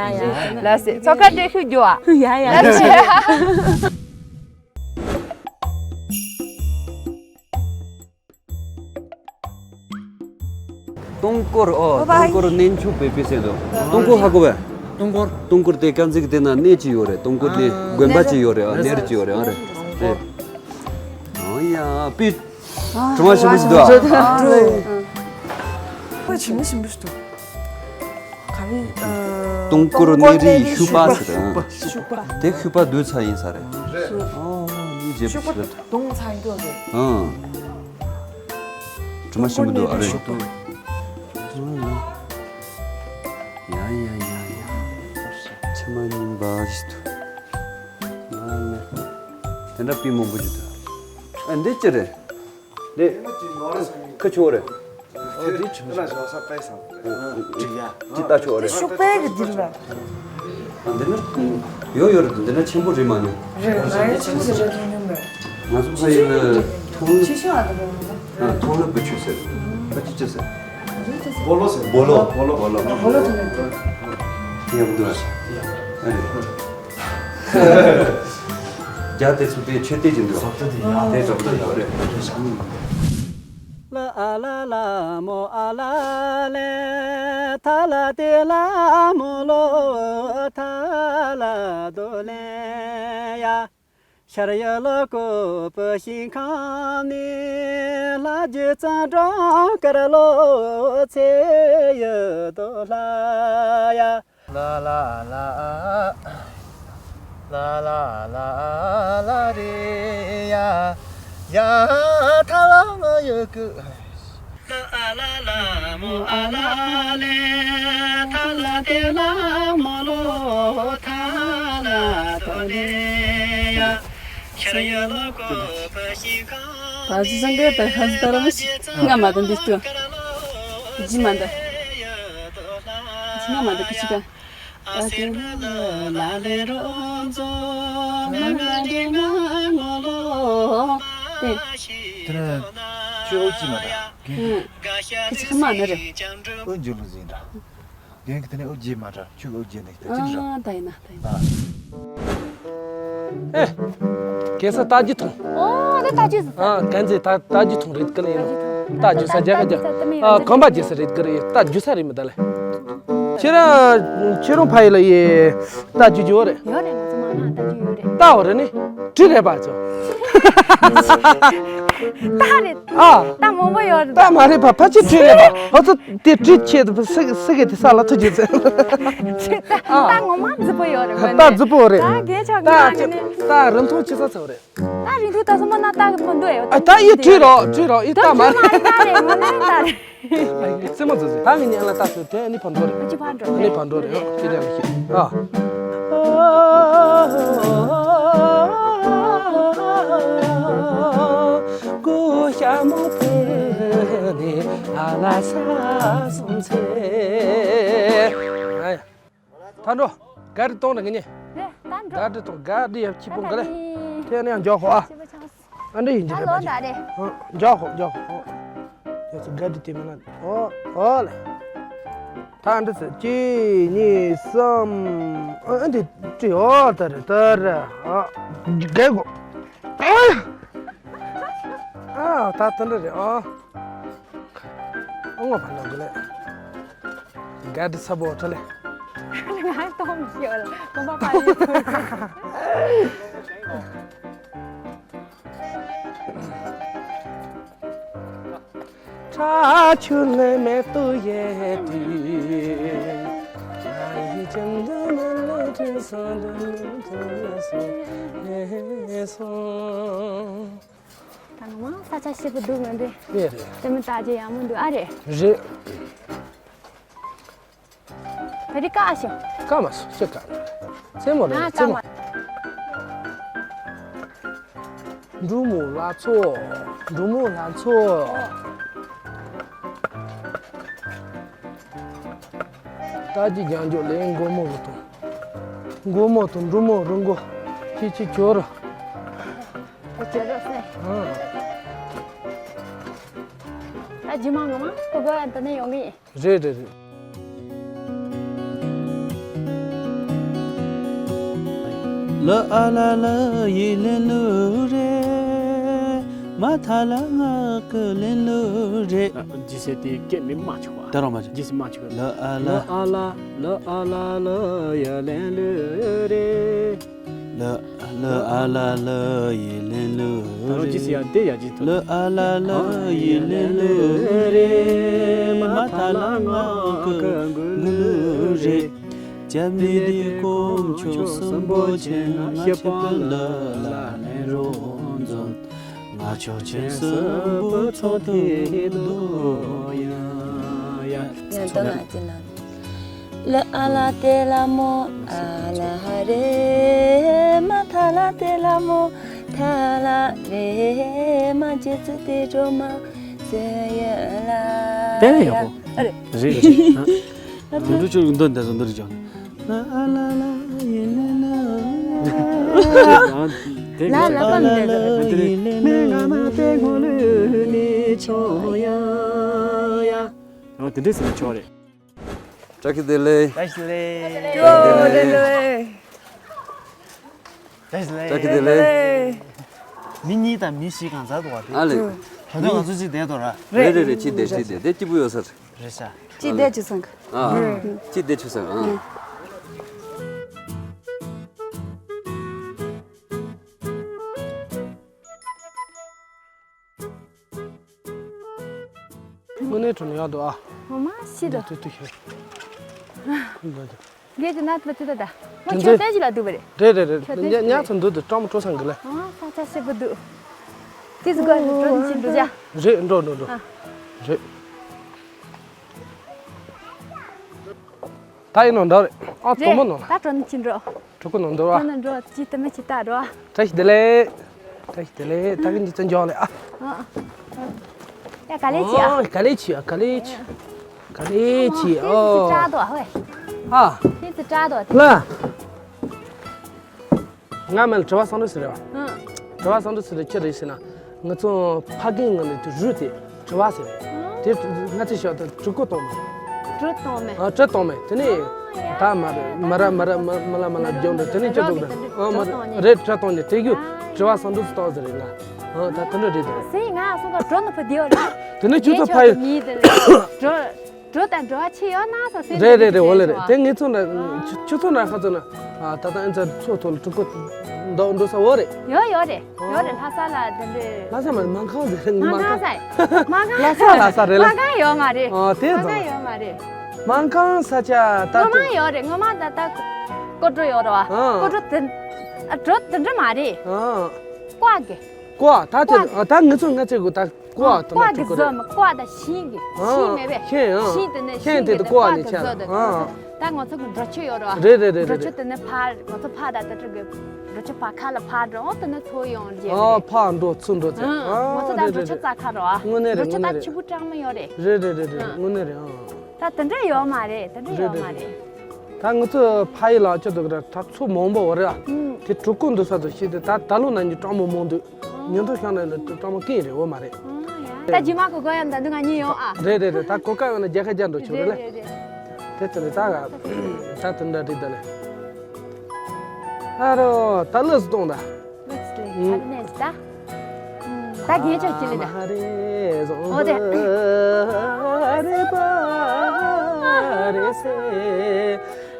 ལ་སེ་ཚོ་ཁ་སྤྲད་ཤུགས་རྒྱུ་བ། ཡ་ཡ། ལ་སེ། སྟོང་སྐོར། ཨོ། སྟོང་སྐོར་གནས་མཆོག་པེ་པེ་ཟེར་དོ། སྟོང་སྐོར་ཧ་གོ་བས། སྟོང་སྐོར། སྟོང་སྐོར་དེ་དཀར་མཛེས་ཀྱི་དེ་ན་གནས་ཅི་ཡོད་རེད། སྟོང་སྐོར་དེ་དགོན་པ་ཅི་ཡོད་རེད། ཨ། གནས་རི་ཅི་ཡོད་རེད། ཨ་རེད། རེད། ཨོ་ཡ་པི། གྲོ་མ་ཞིམ་པོ་ཞིག་འདུག་ཨ། ཨ་རེད། ཨ་ཆི་མོ་ཞིམ་པོ་ཞིག་འདུག་ག་རེ། ཨ། སྟོང་སྐོར་གནས་རིའི་ཤུག་པ་ཟེར། ཤུག་པ། དེ་ཤུག་པ་བསྡུས་ཚར་ཡིན་ས་རེད། ཨོ་ཡིན་རྗེས་པ་ཞིག་རེད། སྟོང་ཚ་ཡིན་དུ་རེད། ཨང་། གྲོ་མ་ཞིམ་པོ་འདུག་ཨ་རེད། ཡ་ཡ་ཡ་ཡ། ཕྱི་མ་རྙིང་པ་ཞིག་འདུག་ཨ་ལེ། དེ་འདྲ་པི་མང་པོ་ཞིག་འདུག་ཨ་འདི་ཅི་རེད། འདི་ཁ་ཆུ་རེད། ཨོ་འདི་ཆུ་རེད། ཅི་ལྟ་ཆོག་རེད། ཤུག་པའི་གི་འདི་རེད། འདི་ན་ཡོད་ཡོད་རེད། འདི་ན་ཆེན་པོ་རེད་མ་ཉོ། རེད། ང་ཡང་ཆེན་པོ་ཞིག་རེད་མཐོང་མྱོང་མེད། ང་ཚོ་ཕ་ཡུལ་ལ་མཐོང་ལ། ཆེ་ཤོས་ཨ་འདི་རེད། མཐོང་ལ་བུ་ཆུ་ཟེར། ཕ་ཆུ་ཅི་ཟེར། སྦོ་ལོ་ཟེར། སྦོ་ལོ། སྦོ་ལོ། སྦོ་ལོ། སྦོ་ལོ་དེ་ནས་ཡག་པོ་འདུག་ཨ། རྒྱ་དེ་ཚོ་དེ་ཆོས་དད་ཀྱི་འདུག་དེ་འདྲ་པོ་འདུག་རེད། ལ་ཨ་ལ་ལ་མོ་ཨ་ལ་ལེ། ཐ་ལ་ཏེ་ལ་མོ་ལོ་ཐ་ལ་དོ་ལེ་ཡ། ཤར་ཡུལ་ལོ་ཀོ་པུ་ཤིང་ཁང་ནི། ལྷ་རྒྱུད་གཙང་སྒྲོམ་དཀར་ལོ་ཚེ་ཡུལ་དོ་ལྷ་ཡ། ལ་ལ་ལ། ལ་ལ་ལ་ལ་རེ་ཡ། ཡ་ཐ་ལ་མ་ཡུ་ཀུ། ལ་ལ་ལ་མོ་ཨ་ལ་ལེ། ཐ་ལ་ཏེ་ལ་མོ་ལོ་ཐ་ལ་དོ་ལེ་ཡ། ཤར་ཡུལ་ལོ་ཀོ་པུ་ཤིང་ཁང་། ད་ཅི་སང་གེ་ད་ཧ་ཟི་ད་ར་མ་ཤི་ང་མ་དང་འདི་ཏུ་ཇི་མ་ད་ཇི་ང་མ་ད་ཀི་ཤི་ཀ། ཨ་ཏེ་ལ་ལེ་རོ་ཛོ་ང་ང་ཏེ་ང་ངོ་ལོ། ཏེ། དེ་ནས་ཁྱོད་ཨོ་ཅི་མ་ར། ཨུ། ཁྱི་ཁ་མ་ན་རེ། ཨོ་འཇུ་ལུ་ཟིན་ར། རྒན་གི་དེ་ནས་ཨོ་རྗེས་མ་ར་ཁྱོད་ཨོ་རྗེས་ནས་ད་ཅི་ར། ཨ་ད་ཡིན་ན་ད་ཡིན་ན། ཨ། ཨེ། གེ་སར་རྟ་རྒྱུག་ཐོང་། ཨོ་ད་རྟ་རྒྱུག་ཟིན། ཨ་གན་ཚེ་ད་རྟ་རྒྱུག་ཐོང་རེད་ག་ལ་ཡིན་ནོ། རྟ་རྒྱུག་ས་རྒྱ་ག་རྒྱ། ཨ་གོམ་པ་རྒྱག་ས་རེད་ག་རེད། རྟ་རྒྱུག་ས་རེད་མི་ད་ལེ། ཁྱེད་རང་ཁྱེད་རང་ཕ་ཡུལ་ལ་ཡི་རྟ་རྒྱུག་རྒྱུ་ཡོད་རེད། ཡོད་རེད། ང་ཚོ་མ་ན་རྟ་རྒྱུག་ཡོད་རེད། རྟ་འོ་རེད་ནི། གྲི་རེད་པ་ཚོ། རྟ་རེད། ཨ། རྟ་མང་པོ་ཡོད་རེད། རྟ་མ་རེད་པ། ཕ་ཆེ་གྲི་རེད་པ། ཨ་ཚོ་དེ་གྲི་ཆེ་དུ་སི་སི་གེ་དེ་ས་ལ་ཐུག་རྒྱུ་ཚེ། རྟ་རྟ་ངོ་མ་རྫི་པོ་ཡོད་རེད། རྟ་རྫི་པོ་རེད། རྟ་རྒྱལ་ཆགས་ཀྱི་མ་རེད་ནི། རྟ་རིན་ཐང་ཆེ་ས་ཚོ་རེད། ད་རིང་ཐུང་ད་སོ་མ་ན་ད་གི་མི་འདུག་ཨེ། ཨ་ད་ཡི་ཁྲིད་རོགས་ཁྲིད་རོགས་ཡི་ད་མ་རེད། ད་རེད་ངོ་ནས་ད་རེད། ཨ་ཡི་སེམས་མ་ཟོས་ཟེར། ད་ངི་ཉལ་ལ་ད་སོ་དེ་ཨ་ནི་ཕར་འགྲོ་རེད། ཨ་ཅི་ཕར་འགྲོ་ཨ་ནི་ཕར་འགྲོ་རེད། ཨ་ཁྱེད་ཀྱང་ལ་ཤེས་ཨ། ཀུ་ཤ་མོ་ཕུ་ནི་ཨ་ལ་ས་སོང་ཚེ། ཨ་ཡ། ད་འགྲོ། ག་རི་གཏོང་ར་ངེད་གཉིས། རེད་ད་འགྲོ། ག་རི་གཏོང་ག་རི་ཡབ་ཁྱི་པོ་འགའ་རེ། ད་ད་ནི་དེ་ནས་ཡང་འཇོག་ཧོ་ཨ། ཞེ་པོ་ཆགས་སོང་། ཨ་འདྲ་ཡིན་ད་གྱི་ལོ་རེད་ད་རེད། འཇོག་ཧོ་འཇོག་ཧོ། ཡ་ཚོ་ག་རི་དེ་མིན་ན་ཨོ་ཨོ་ལེ། ད་འདི་ཚོ་གཅིག་གཉིས་གསུམ། ཨ་འདི་ཅི་ཨོ་ད་རེད་ད་རེད་ཨ། རྒས་གོ། ཨ་ད་ད་འདྲ་རེད་ཨ། ཨ་ངོ་ཕ་ན་གི་ལེ། ག་དི་ས་བོ་ཏྲ་ལེ། ང་ཏོམ་ཤོར་ལ་ཁོ་པ་པ་ཡི་ཐུར། ཁྲ་ཆུ་ལེ་མེ་ཏུ་ཡེ་དུས། ང་ཡི་ཅང་ད་ན་ལ་དྲི་སང་དུ་དུ་ལ་སོང་ལེ་སོང་། ད་ང་མ་ས་ཆ་ཞིབ་པོ་འདུག་མི་འདུག་ཨེ་རེད། དེ་མི་ལྟ་རྒྱུ་ཡག་མོ་འདུག་ཨ་རེད། རེད། ད་རེས་བཀག་ཤོག་བཀག་མ་སོང་ཅི་བཀག་ན་རེད། རྩེད་མོ་རེད་ང་རྩེད་མོ། བཀག་མ། འབྲུག་མོ་ལ་ཚོ། འབྲུག་མོ་ལ་ཚོ། རྟ་རྒྱུག་རྒྱང་མགྱོགས་ལས་མགོ་མོ་རུ་དང་། མགོ་མོ་དང་འབྲུག་མོ་རུ་མགོ། ཁྱི་ཁྱི་ཁྱོ་རུ། ཁྱེད་ཚོ་སེ། ཨ་རྗེས་མ་ངོ་མ་ཁོ་གོ་ཡང་འདི་ནས་ཡོང་གི་ཡིན། རེད་རེད་རེད། ལ་ཨ་ལ་ལ་ཡི་ལེན་ལུ་རེད། མ་ཐ་ལ་ང་གི་ལེན་ལུ་རེད། ཇི་སེ་དེ་སྐད་མི་མ་ཆོག་པ། དེ་རང་མ་ཆོག་ཇི་སེ་མ་ཆོག་ལ་ཨ་ལ། ལ་ཨ་ལ་ལ་ཨ་ལ་ལ་ཡ་ལེན་ལུ་རེད། ལ་ལ་ཨ་ལ་ལ་ཡི་ལེན་ལུ་ད་རུང་ཇི་སེ་ཡ་དེ་ཡ་ཇི་ཐུ། ལ་ཨ་ལ་ལ་ཡི་ལེན་ལུ་རེད། མ་ཐ་ལ་ང་གི་གུ་ལུ་རེད། ཇ་མི་དི་ཀོམ་ཆོ་སམ་བོ་ཆེན་ང་ཤེ་པ་ལ་ལ་ལེན་རོ་འཛོམས། ང་ཆོ་ཆེན་སམ་བོ་ཚོ་དི་དོ་ཡ་ཡ། ཡང་དོ་ང་ཅི་ན། ལ་ཨ་ལ་ཏེ་ལ་མོ་ཨ་ལ་ཧ་རེ། མ་ཐ་ལ་ཏེ་ལ་མོ་ཐ་ལ་རེ། མ་ཇེ་ཙི་ཏེ་ཇོ་མ་ཟེ་ཡ་ལ། དེ་ཡག་པོ། ཨ་རེ། རེད་རེད། ཨ། འགྲོ་འགྲོ་ཆུ་འདོན་དེ་ཚོ་འདི་རེད་ཀྱང་། ལ་ཨ་ལ་ལ་ཡི་ལེ་ལ། ལ་ལ་པ་མི་འདྲ་འདྲ་རེད། མེ་ང་ན་ཏེ་ངོ་ལུ་ནི་ཆོ་ཡ་ཡ། ཡང་དེ་འདྲས་ཟེར་ན་ཆོག་རེད། བཀྲ་ཤིས་བདེ་ལེགས། བཀྲ་ཤིས་བདེ་ལེགས། བཀྲ་ཤིས་བདེ་ལེགས། བཀྲ་ཤིས་བདེ་ལེགས། མི་གཉིས་དང་མི་བཞི་གང་ཟག་འདུག་བ་དེ། ཨ་ལེ། ད་དུང་ང་ཚོ་གཅིག་བསྡད་དོ་ར། རེད་རེད་རེད། གཅིག་བསྡད་གཅིག་བསྡད་དེ་སྐྱིད་པོ་ཡོད་ས་རེད། རེད་ཤག་གཅིག་བསྡད་གཅིག་སང་ག་ཨ། གཅིག་བསྡད་གཅིག་སང་ཨ། དངོས་གནས་དྲང་ཡག་འདུག་ཨ། ངོ་མ་ཤི་འདུག་ཏུ་ཏུ་ཤི། ཁུ་འདུག་འདུག་གལ་ཏེ་ན་ཏུ་ཏུ་ད་ད། ང་ཁྱོད་བསྟན་གྱི་ལ་འདུག་པ་རེད། རེད་རེད་རེད། ཁྱོད་བསྟན་གྱི་ཉ་ཉ་ཚོ་འདུག་འདུག་སྤྲང་མོ་སྤྲོ་སང་གི་ལ། ཨ་ས་ཆ་ཤི་པོ་འདུག་དེ་ཚོ་ག་རེ་འགྲོ་ནི་ཕྱིན་འགྲོ་ཅག་རེད་འགྲོ་འགྲོ་འགྲོ། ཨ། རེད། ད་ཡིན་ནོ་འདྲ་རེད། ཨ་དོ་མོ་ནོ་ལ། ད་འགྲོ་ནི་ཕྱིན་འགྲོ། གྲོགས་པོ་ནང་འདུག་བ། ཁྱོད་ནི་འགྲོ་ཅི་ལྟ་མི་ཅི་ལྟ་འགྲོ། བཀྲ་ཤིས་བདེ་ལེགས། བཀྲ་ཤིས་བདེ་ལེགས། ད་གིན་ཅི་ཙམ་འཇོག་ལེ་ཨ། ཨ། ཡ་ག་ལེ་ཅི་ཨ། ཨོ་ག་ལེ་ཅི་ཨ་ག་ལེ་ཅི། ག་ལེ་ཅི་ཨོ། ཨོ། ཧེ་ཙི་ཀྲག་དོ་ཧོས། ཨ། ཧེ་ཙི་ཀྲག་དོ་དེ། ལ། ང་མལ་དྲི་བ་སང་འདྲི་ཟེར་རེད་བ། ཨ། དྲི་བ་སང་འདྲི་ཟེར་རེད་ཅི་རེད་ཟེར་ན། ང་ཚོ་ཕ་རྒན་ང་ནི་དེ་རུས་དེ། དྲི་བ་ཟེར། དེ་སྔ་ཚེ་ཞོག་དང་དྲི་ཀོ་གཏོང་མེད། དྲི་གཏོང་མེད། ཨ་དྲི་གཏོང་མེད་དེ་ནས། ད་མ་རེད་མ་ར་མ་ར་མ་མ་ལ་མ་ལ་རྒྱོང་འདྲ་དེ་ནས་ཅི་འདུག་ད་ཨ་མ་རེད་དྲི་གཏོང་ནས་དེ་རྒྱུ་དྲི་བ་སང་འདུག་སྟོག་ཟེར་རེད་ལ། ཨ་ད་དེ་འདྲ་རེད་དེ། སེང་ང་སོང་ད་གྲོ་ནི་ཕ་དེའོ་རེད། དེ་ནས་ཁྱོད་ཚོ་ཕ་ཡི། གྲོ་གྲོ་དང་འགྲོ་བ་ཆེ་ཡོད་ན་སོ་སེང་རེད་རེད་རེད་འོ་ལེ་རེད་དེ་ངེད་ཚོ་ན་ཁྱོད་ཚོ་ན་ཁ་ཚོ་ན། ཨ་ད་ལྟ་ཨེ་ཚ་ཚོ་ཐོག་ལ་ཕྲུ་གུ་འདོག་འགྲོ་ས་འོ་རེད། ཡོད་ཡོད་རེད། ཡོད་རེད་ལྷ་ས་ལ་དེ་འདྲས། ལྷ་ས་མ་རེད་མང་ཁང་ཟེར་རེད་མང་མང་ཁང་ཁང་ས་མང་ཁང་ལྷ་ས་ལྷ་ས་རེད་ལ། མང་ཁང་ཡོད་མ་རེད། ཨ་དེ་མང་ཙང་ཁང་ཡོད་མ་རེད། མང་ཁང་ས་ཆ་ད་ངོ་མ་ཡོད་རེད་ངོ་མ་ད་ད་ཀོ་ཀྲོ་ཡོད་རེད་བ། ཨ་ཀོ་ཀྲོ་དེ་ཨ་ཀྲོ་དེ་འདྲ་མ་རེད། ཨ་ཀོ་གི་ཀོ་ད་ཀོ་ཆེ་ད་ངེད་ཚོ་ང་ཚོའི་གུ་ད་ཀོ་ཨ་ད་ཀོ་ན་གི་ཀྲུ་ཀོ་རེད། ཟོ་མ་ཀོ་ད་ཤིང་གི་ཨ་ཤིང་མེད་པས་ཤིང་ཨ་ཤིང་དེ་ནས་ཤིང་ཤིང་དེ་གི་ད་ཀོ་ཀོ་ཨ་ནི་གི་ཆ་ཟོ་དེ་ཨ། ད་ང་ཚོ་གི་འགྲོ་ཆུ་ཡོད་རེད་བ། རེད་རེད་རེད་འགྲོ་ཆུ་རེད། དེ་ནས་ཕར་ང་ཚོ་ཕར་ད་ད་ཀྲུ་གི་འགྲོ་ཆུ་ཕར་ཁ་ལ་ཕར་འགྲོ་འོང་དེ་ནས་ཚོ་ཡོང་རྗེས་ཨ་རེད། ཕར་འགྲོ་ཚུར་འགྲོ་ཚེ་ཨ་ང་ཚོ་ད་རེད་འགྲོ་རེད་ཆུ་རེད། རྩ་ཁ་རོ་ཨ། དངོས་གནས་རེད་འགྲོ་ཆུ་དངོས་གནས་ད་རེད། ཆུ་བུ་གྲང་མོ་ཡོད་རེད། རེད་རེད་རེད་རེད་ཨ་དངོས་གནས་རེད་ཨ། ད་དེ་འདྲ་ཡོད་མ་རེད་དེ་འདྲ་རེད་ཡོད་རེད་མ་རེད། རེད། ད་ང་ཚོ་ཕ་ཡི་ལག་ཆ་དུ་ག་ར་ད་ཚོ་མང་པོ་བ་རེད་ཨ། ཨུམ། དེ་གྲུ་ཀུ་འདུག་ས་དུ་ཤི་དེ་ད་ད་ལོ་ན་ཉི་གྲང་མོ་མང་འདུག་ཨ། ཉིན་ཐོ་ཤང་ན་ལ་གྲང་མོ་ཀིན་རེད་འོ་མ་རེད། ཨ་ཡ། ད་རྗེས་མ་གོ་གོ་ཡང་ད་འདུག་ང་གཉིས་ཡོང་ཨ། རེད་རེད་རེད་ད་གོ་ཀ་ཡོང་ན་རྒྱལ་ཁ་རྒྱ་འགྲོ་ཆོག་རེད་རེད་ལ། རེད་རེད། དེ་ཚོ་རེད་ད་ག་ད་དེ་འདྲ་རེད་ད་ལེ། ཨ་རོ་ད་ལོ་སུ་གཏོང་ད། ལོ་སུ་ལེ་ཨུམ། ད་ནས་ད། ད་རྒྱན་ཆོག་ཅི་ལེ་ད། ཨོ་དེ།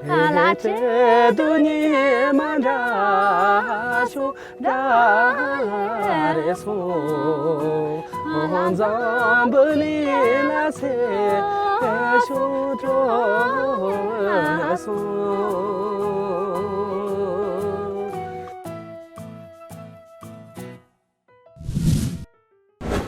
ཨ་ལ་ཁྲེ་དུ་ཉི་མ་འདྲ་ཤོ་འདྲ་རེ་སོ། འཛམ་བུ་གླིང་ལ་ཚེ་ཤོ་འགྲོ་སོང་།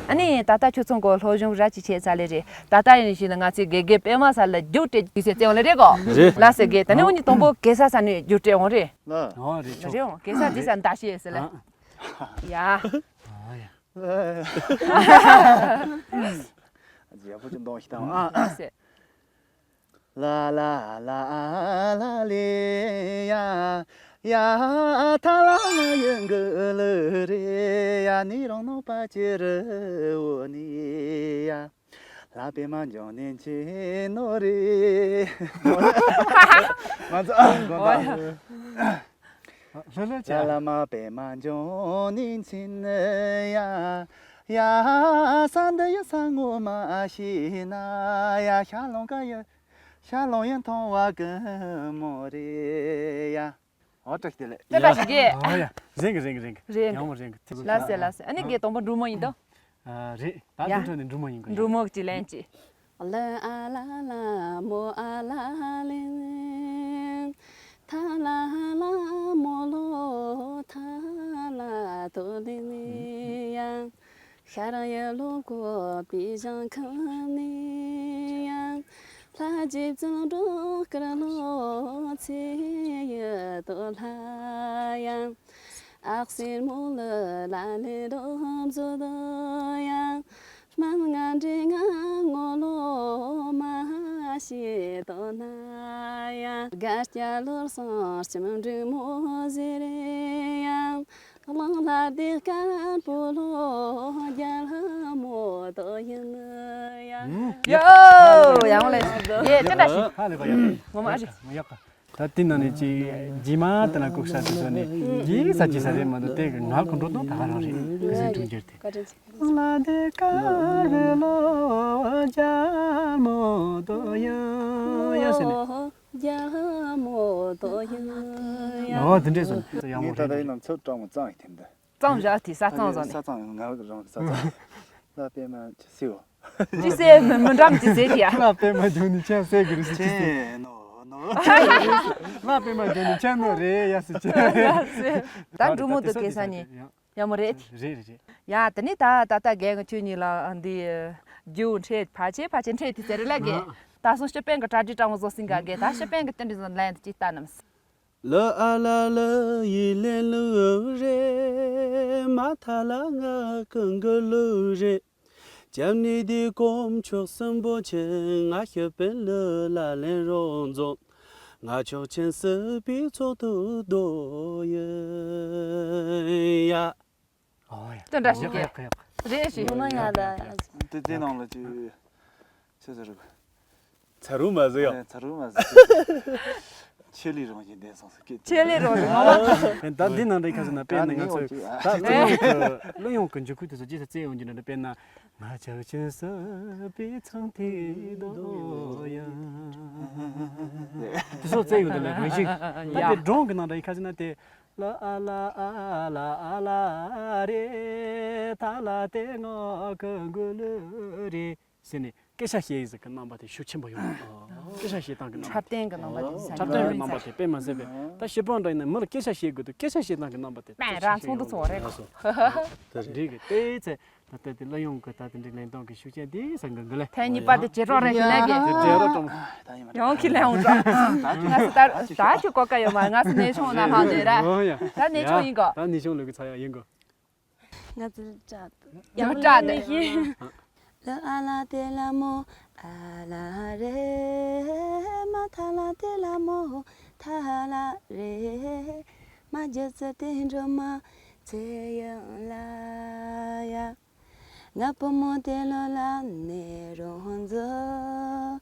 ཨ་ནི་ད་ལྟ་ཁྱོད་ཚོ་གོ་སློབ་སྦྱོང་ར་ཅིག་བྱས་ཚར་ལེ་རེད། ད་ལྟ་ཡིན་ཞིག་ན་ང་ཚོས་དགེ་རྒན་པད་མ་ས་ལ་རྒྱུགས་སྤྲད་རྒྱུ་ཟེར་བརྩེ་བ་ལ་རེད་གོ་རེད། ལ་ཟེར་དགེ་ད་ནི་འུ་གཉིས་དང་པོ་གེ་སར་ས་ནས་རྒྱུགས་སྤྲད་འོང་རེད། ལ། ཨོ་རེད་ཆོག་རེད་འོང་གེ་སར་འདི་ས་མདའ་ཤེས་ཟེར་ལ། ཨ། ཡ། ཨ་ཡ། ཡག་པོ་ཅིག་འདོན་ཞིག་དང་ཨ། ཟེར། ལ་ལ་ལ་ལ་ལེ་ཡ། ཡ། ཐ་ལ་ལ་ཡི་གུ་ལུ་རེ་ཡ། ནི་རང་ནོ་པ་ཅི་རུ་འོ་ནི་ཡ། ལ་པེ་མ་འཇོ་ནི་ཆི་ནོ་རེ། མ་ཚོ་གོ་ད། ལྷ་ལ་ལ་མ་པེ་མ་འཇོ་ནི་ཆི་ནི་ཡ། ཡ། ས་འདི་ཡི་ས་ངོ་མ་ཤེས་ན་ཡ། ཤ་ལོང་ཀ་ཡི། ཤ་ལོང་ཡི་མཐོང་བ་གི་མོ་རེ་ཡ། ཨོ་ཏྲག་དེ་ལེ། ཏྲག་ཞིག་གེ། ཨོ་ཡ། རེད་གི་རེད་གི་རེད་གི། རེད་གི། ཡང་མོ་རེད་གི། ལ་སེ་ལ་སེ། ཨ་ནི་གེ་དང་པོ་འབྲུག་མོ་ཡིན་དོ། ཨ་རེད། ད་ཡ། དེ་འཕྲོ་ནས་འབྲུག་མོ་ཡིན་གི། འབྲུག་མོ་གཅིག་ལན་གཅིག། ལ་ཨ་ལ་ལ་མོ་ཨ་ལ་ལེ། ཐ་ལ་ལ་མོ་ལོ་ཐ་ལ་དོ་ལེ་ལེ་ཡ། ཤར་ཡི་ལོ་ཀོ་པི་ཞང་ཁང་ནི་ཡང་། ལྷ་རྗེ་བཙུན་འགྲོ་དཀར་ལོ་ཚེ་ཡི་དོ་ལྷ་ཡང་། ཨག་སེར་མོ་ལི་ལ་ལི་རོ་མཛོ་དོ་ཡང་། སྨན་ང་འདྲེ་ང་ངོ་ལོ་མ་ཤེས་དོ་ན་ཡང་། དགའ་སྐྱ་ལོར་སོང་ལྕམ་འབྲུག་མོ་ཟེར་ཡང་། གླང་ལྷ་སྡེ་དཀར་པོ་ལོ་རྒྱལ་མོ་དོ་ཡིན་ཡ། ཡོ། ཡང་ལེ། ཡེ་ཅི་འདྲ་ཞིག་ཧ་ལས་པ་ཡག་ངོ་མ་ཨ་ཞིག་ཡག་ད་དེ་ནང་ནས་ཅིག་རྗེས་མ་དེ་ན་ལྐུགས་ས་དེ་ཚོ་ནས་རྗེས་ས་ཅི་ས་རེད་མ་གཏོགས་དེ་གི་ང་གོ་འགྲོ་དང་ད་ག་རང་རེད། ཁ་སང་དྲུང་འགྱུར་དེ། བཀའ་དྲིན་ཆེ། གླང་ལྷ་སྡེ་དཀར་ལོ་རྒྱལ་མོ་དོ་ཡིན་ཡ་ཟེར་ནས། རྒྱལ་མོ་དོ་ཡིན་ཡ། ཨོ་དེ་འདྲས་སོང་། ཡག་མོ་ངས་ད་ལྟ་རེད། ཡིན་ནམ་ཚོད་སྤྲང་མོ་གཙང་ཡིན་དེ་འདི། གཙང་བཞག་དེ་ས་གཙང་བཟོ་ནས། ས་གཙང་ཡང་ང་རང་གི་ས་གཙང་། ལ་པེ་མ་ཅི་སེའོ། ཅི་སེ་མི་མི་འགྲམ་ཅི་སེ་དེ་ཡ། ལ་པེ་མ་འཇོན་ནི་ཆན་སེ་གི་རི་སི་ཅི་སེ། ཆན་ནོ་ནོ། ལ་པེ་མ་འཇོན་ནི་ཆན་ནོ་རེད་ཡ་སི་ཅི། ད་འབྲུག་མོ་དུ་གེ་ས་ནི། ཡག་མོ་རེད། རེད་རེད་རེད། ཡ་དེ་ནི་ད་ད་ལྟ་རྒན་གྱི་ཁྱོད་གཉིས་ལ་འདི་རྒྱུ་འཕྲད་ཕལ་ཆེར་ཕལ་ཆེར་འཕྲད་དེ་ཟེར་རེད་ལ་གི། ད་སོང་སྤྱི་དཔོན་གྱི་གྲ་སྒྲིག་སྤྲང་བོ་བཟོ་ཟིན་ག་གི། ད་སྤྱི་དཔོན་གྱི་རྟེན་འབྲེལ་བཟོ་ལན་དུ་ཅིག་ལྟ་ནམ། ལ་ཨ་ལ་ལ་ཡི་ལེ་ལུ་རེ། མ་ཐ་ལ་ང་ཀུན་གི་ལུ་རེ། ཅམ་ནི་དི་གོམ་ཆོག་སམ་བོ་ཆེ། ང་ཤི་པེ་ལི་ལ་ལེན་རོང་རྫོང་། ང་ཆོག་ཆེན་སི་པི་ཚོགས་དུ་དོ་ཡེ་ཡ། ཨོ་ཡ། དེ་འདྲ་ཞིག་གི། ཡག་ཡག་ཡག་རེད་ཞིག་ངོ་མ་ཡག་ད། དེ་དེ་ནང་ལ་ཅི་ཆེ་ཟེར་རུ། ཚ་རུ་མ་ཟེར་ཡ། ཚ་རུ་མ་ཟེར། ཆེ་ལི་རང་བཞིན་ལྡན་སོང་ཟེར་སྐད། ཆེ་ལི་རང་བཞིན་ངོ་མ། ད་འདི་ནང་འདྲ་ཁ་ཟེར་ན་དཔེར་ན་ང་ཚོ་ད་གླུ་དབྱངས་ཀྱི་གླུ་དབྱངས་ཀྱི་འཇུག་ཁུལ་དེ་ཚོ་ཅི་ས་བཙལ་ཡོང་རྒྱུ་འདྲ་འདྲ། དཔེར་ན། ང་ཅག་ཅན་ས་པའི་ཚང་ཐིག་རྡོ་ཡང་། དེ་ཚོ་བཙལ་ཡོང་དུས་ལ་རང་བཞིན། ད་དེ་སྒྲུང་གི་ནང་འདྲ་ཡིན་ཁ་ཟེར་ན་དེ། ལ་ཨ་ལ་ཨ་ལ་ཨ་ལ་རེ། ཐ་ལ་ཏེ་ང་ཀུན་གུ་ལུ་རེ། ཟེར་ནས་སྐད་ཆ་བཤད་ཡིག་ཟིག་གི་རྣམ་པ་དེ་ཤུགས་ཆེན་པོ་ཡོང་། སྐད་ཆ་བཤད་སྟངས་ཀྱི་རྣམ་པ། འཁྲབ་སྟོན་གྱི་རྣམ་པ་དེ་ཟ། འཁྲབ་སྟོན་གྱི་རྣམ་པ་དེ་དཔེ་མ་ཟད་པས་ད་སྤྱི་དཔོན་འདྲ་ཡིན་ན་མི་ལ་སྐད་ཆ་བཤད་དགོས་འདུག་སྐད་ཆ་བཤད་སྟངས་ཀྱི་རྣམ་པ་དེ་དཔེ་རང་མཚུངས་དུ་ཚོར་རེད་གོ། འགྲིག་གི་དེའི་ཚེ་ད་ལྟ་དེ་གླུ་དབྱངས་ཀྱི་ད་དེ་འདྲའི་ལེན་སྟངས་ཀྱི་ཤུགས་རྐྱེན་དེ་ས་འགུལ་འགུལ་ལེ། ཐེངས་གཉིས་པ་དེ་བྱེད་རོགས་རེད་ཞུ་ན་གི། དེ་བྱེད་རོགས་གཏོང་། ཡང་ཁྱི་ལེན་འོང་འགྲོ། ང་སི་ད་ད་ཁྱོད་གོ་ཀ་ཡོད་མ། ང་སི་ནས་ཆུང་ན་ཧང་དེ་ར། ཨོ་ཡ། ད་ནས་ཆུང་ཡིན་གོ། ད་ནས་ཆུང་ལོས་གི་ཚ་ཡག་ཡིན་གོ། ང་ཚོ་ལ་སྐྲག་འདུག་ཡང་སྐྲག་འདུག་ལ་ཨ་ལ་ཏེ་ལ་མོ་ཨ་ལ་རེ། མ་ཐ་ལ་ཏེ་ལ་མོ་ཐ་ལ་རེ། མ་རྒྱུ་ཚ་ཏེ་འགྲོ་མ་ཚེ་ཡང་ལ་ཡ། ང་བུ་མོ་ཏེ་ལོ་ལ་ནེ་རོང་ཛོ།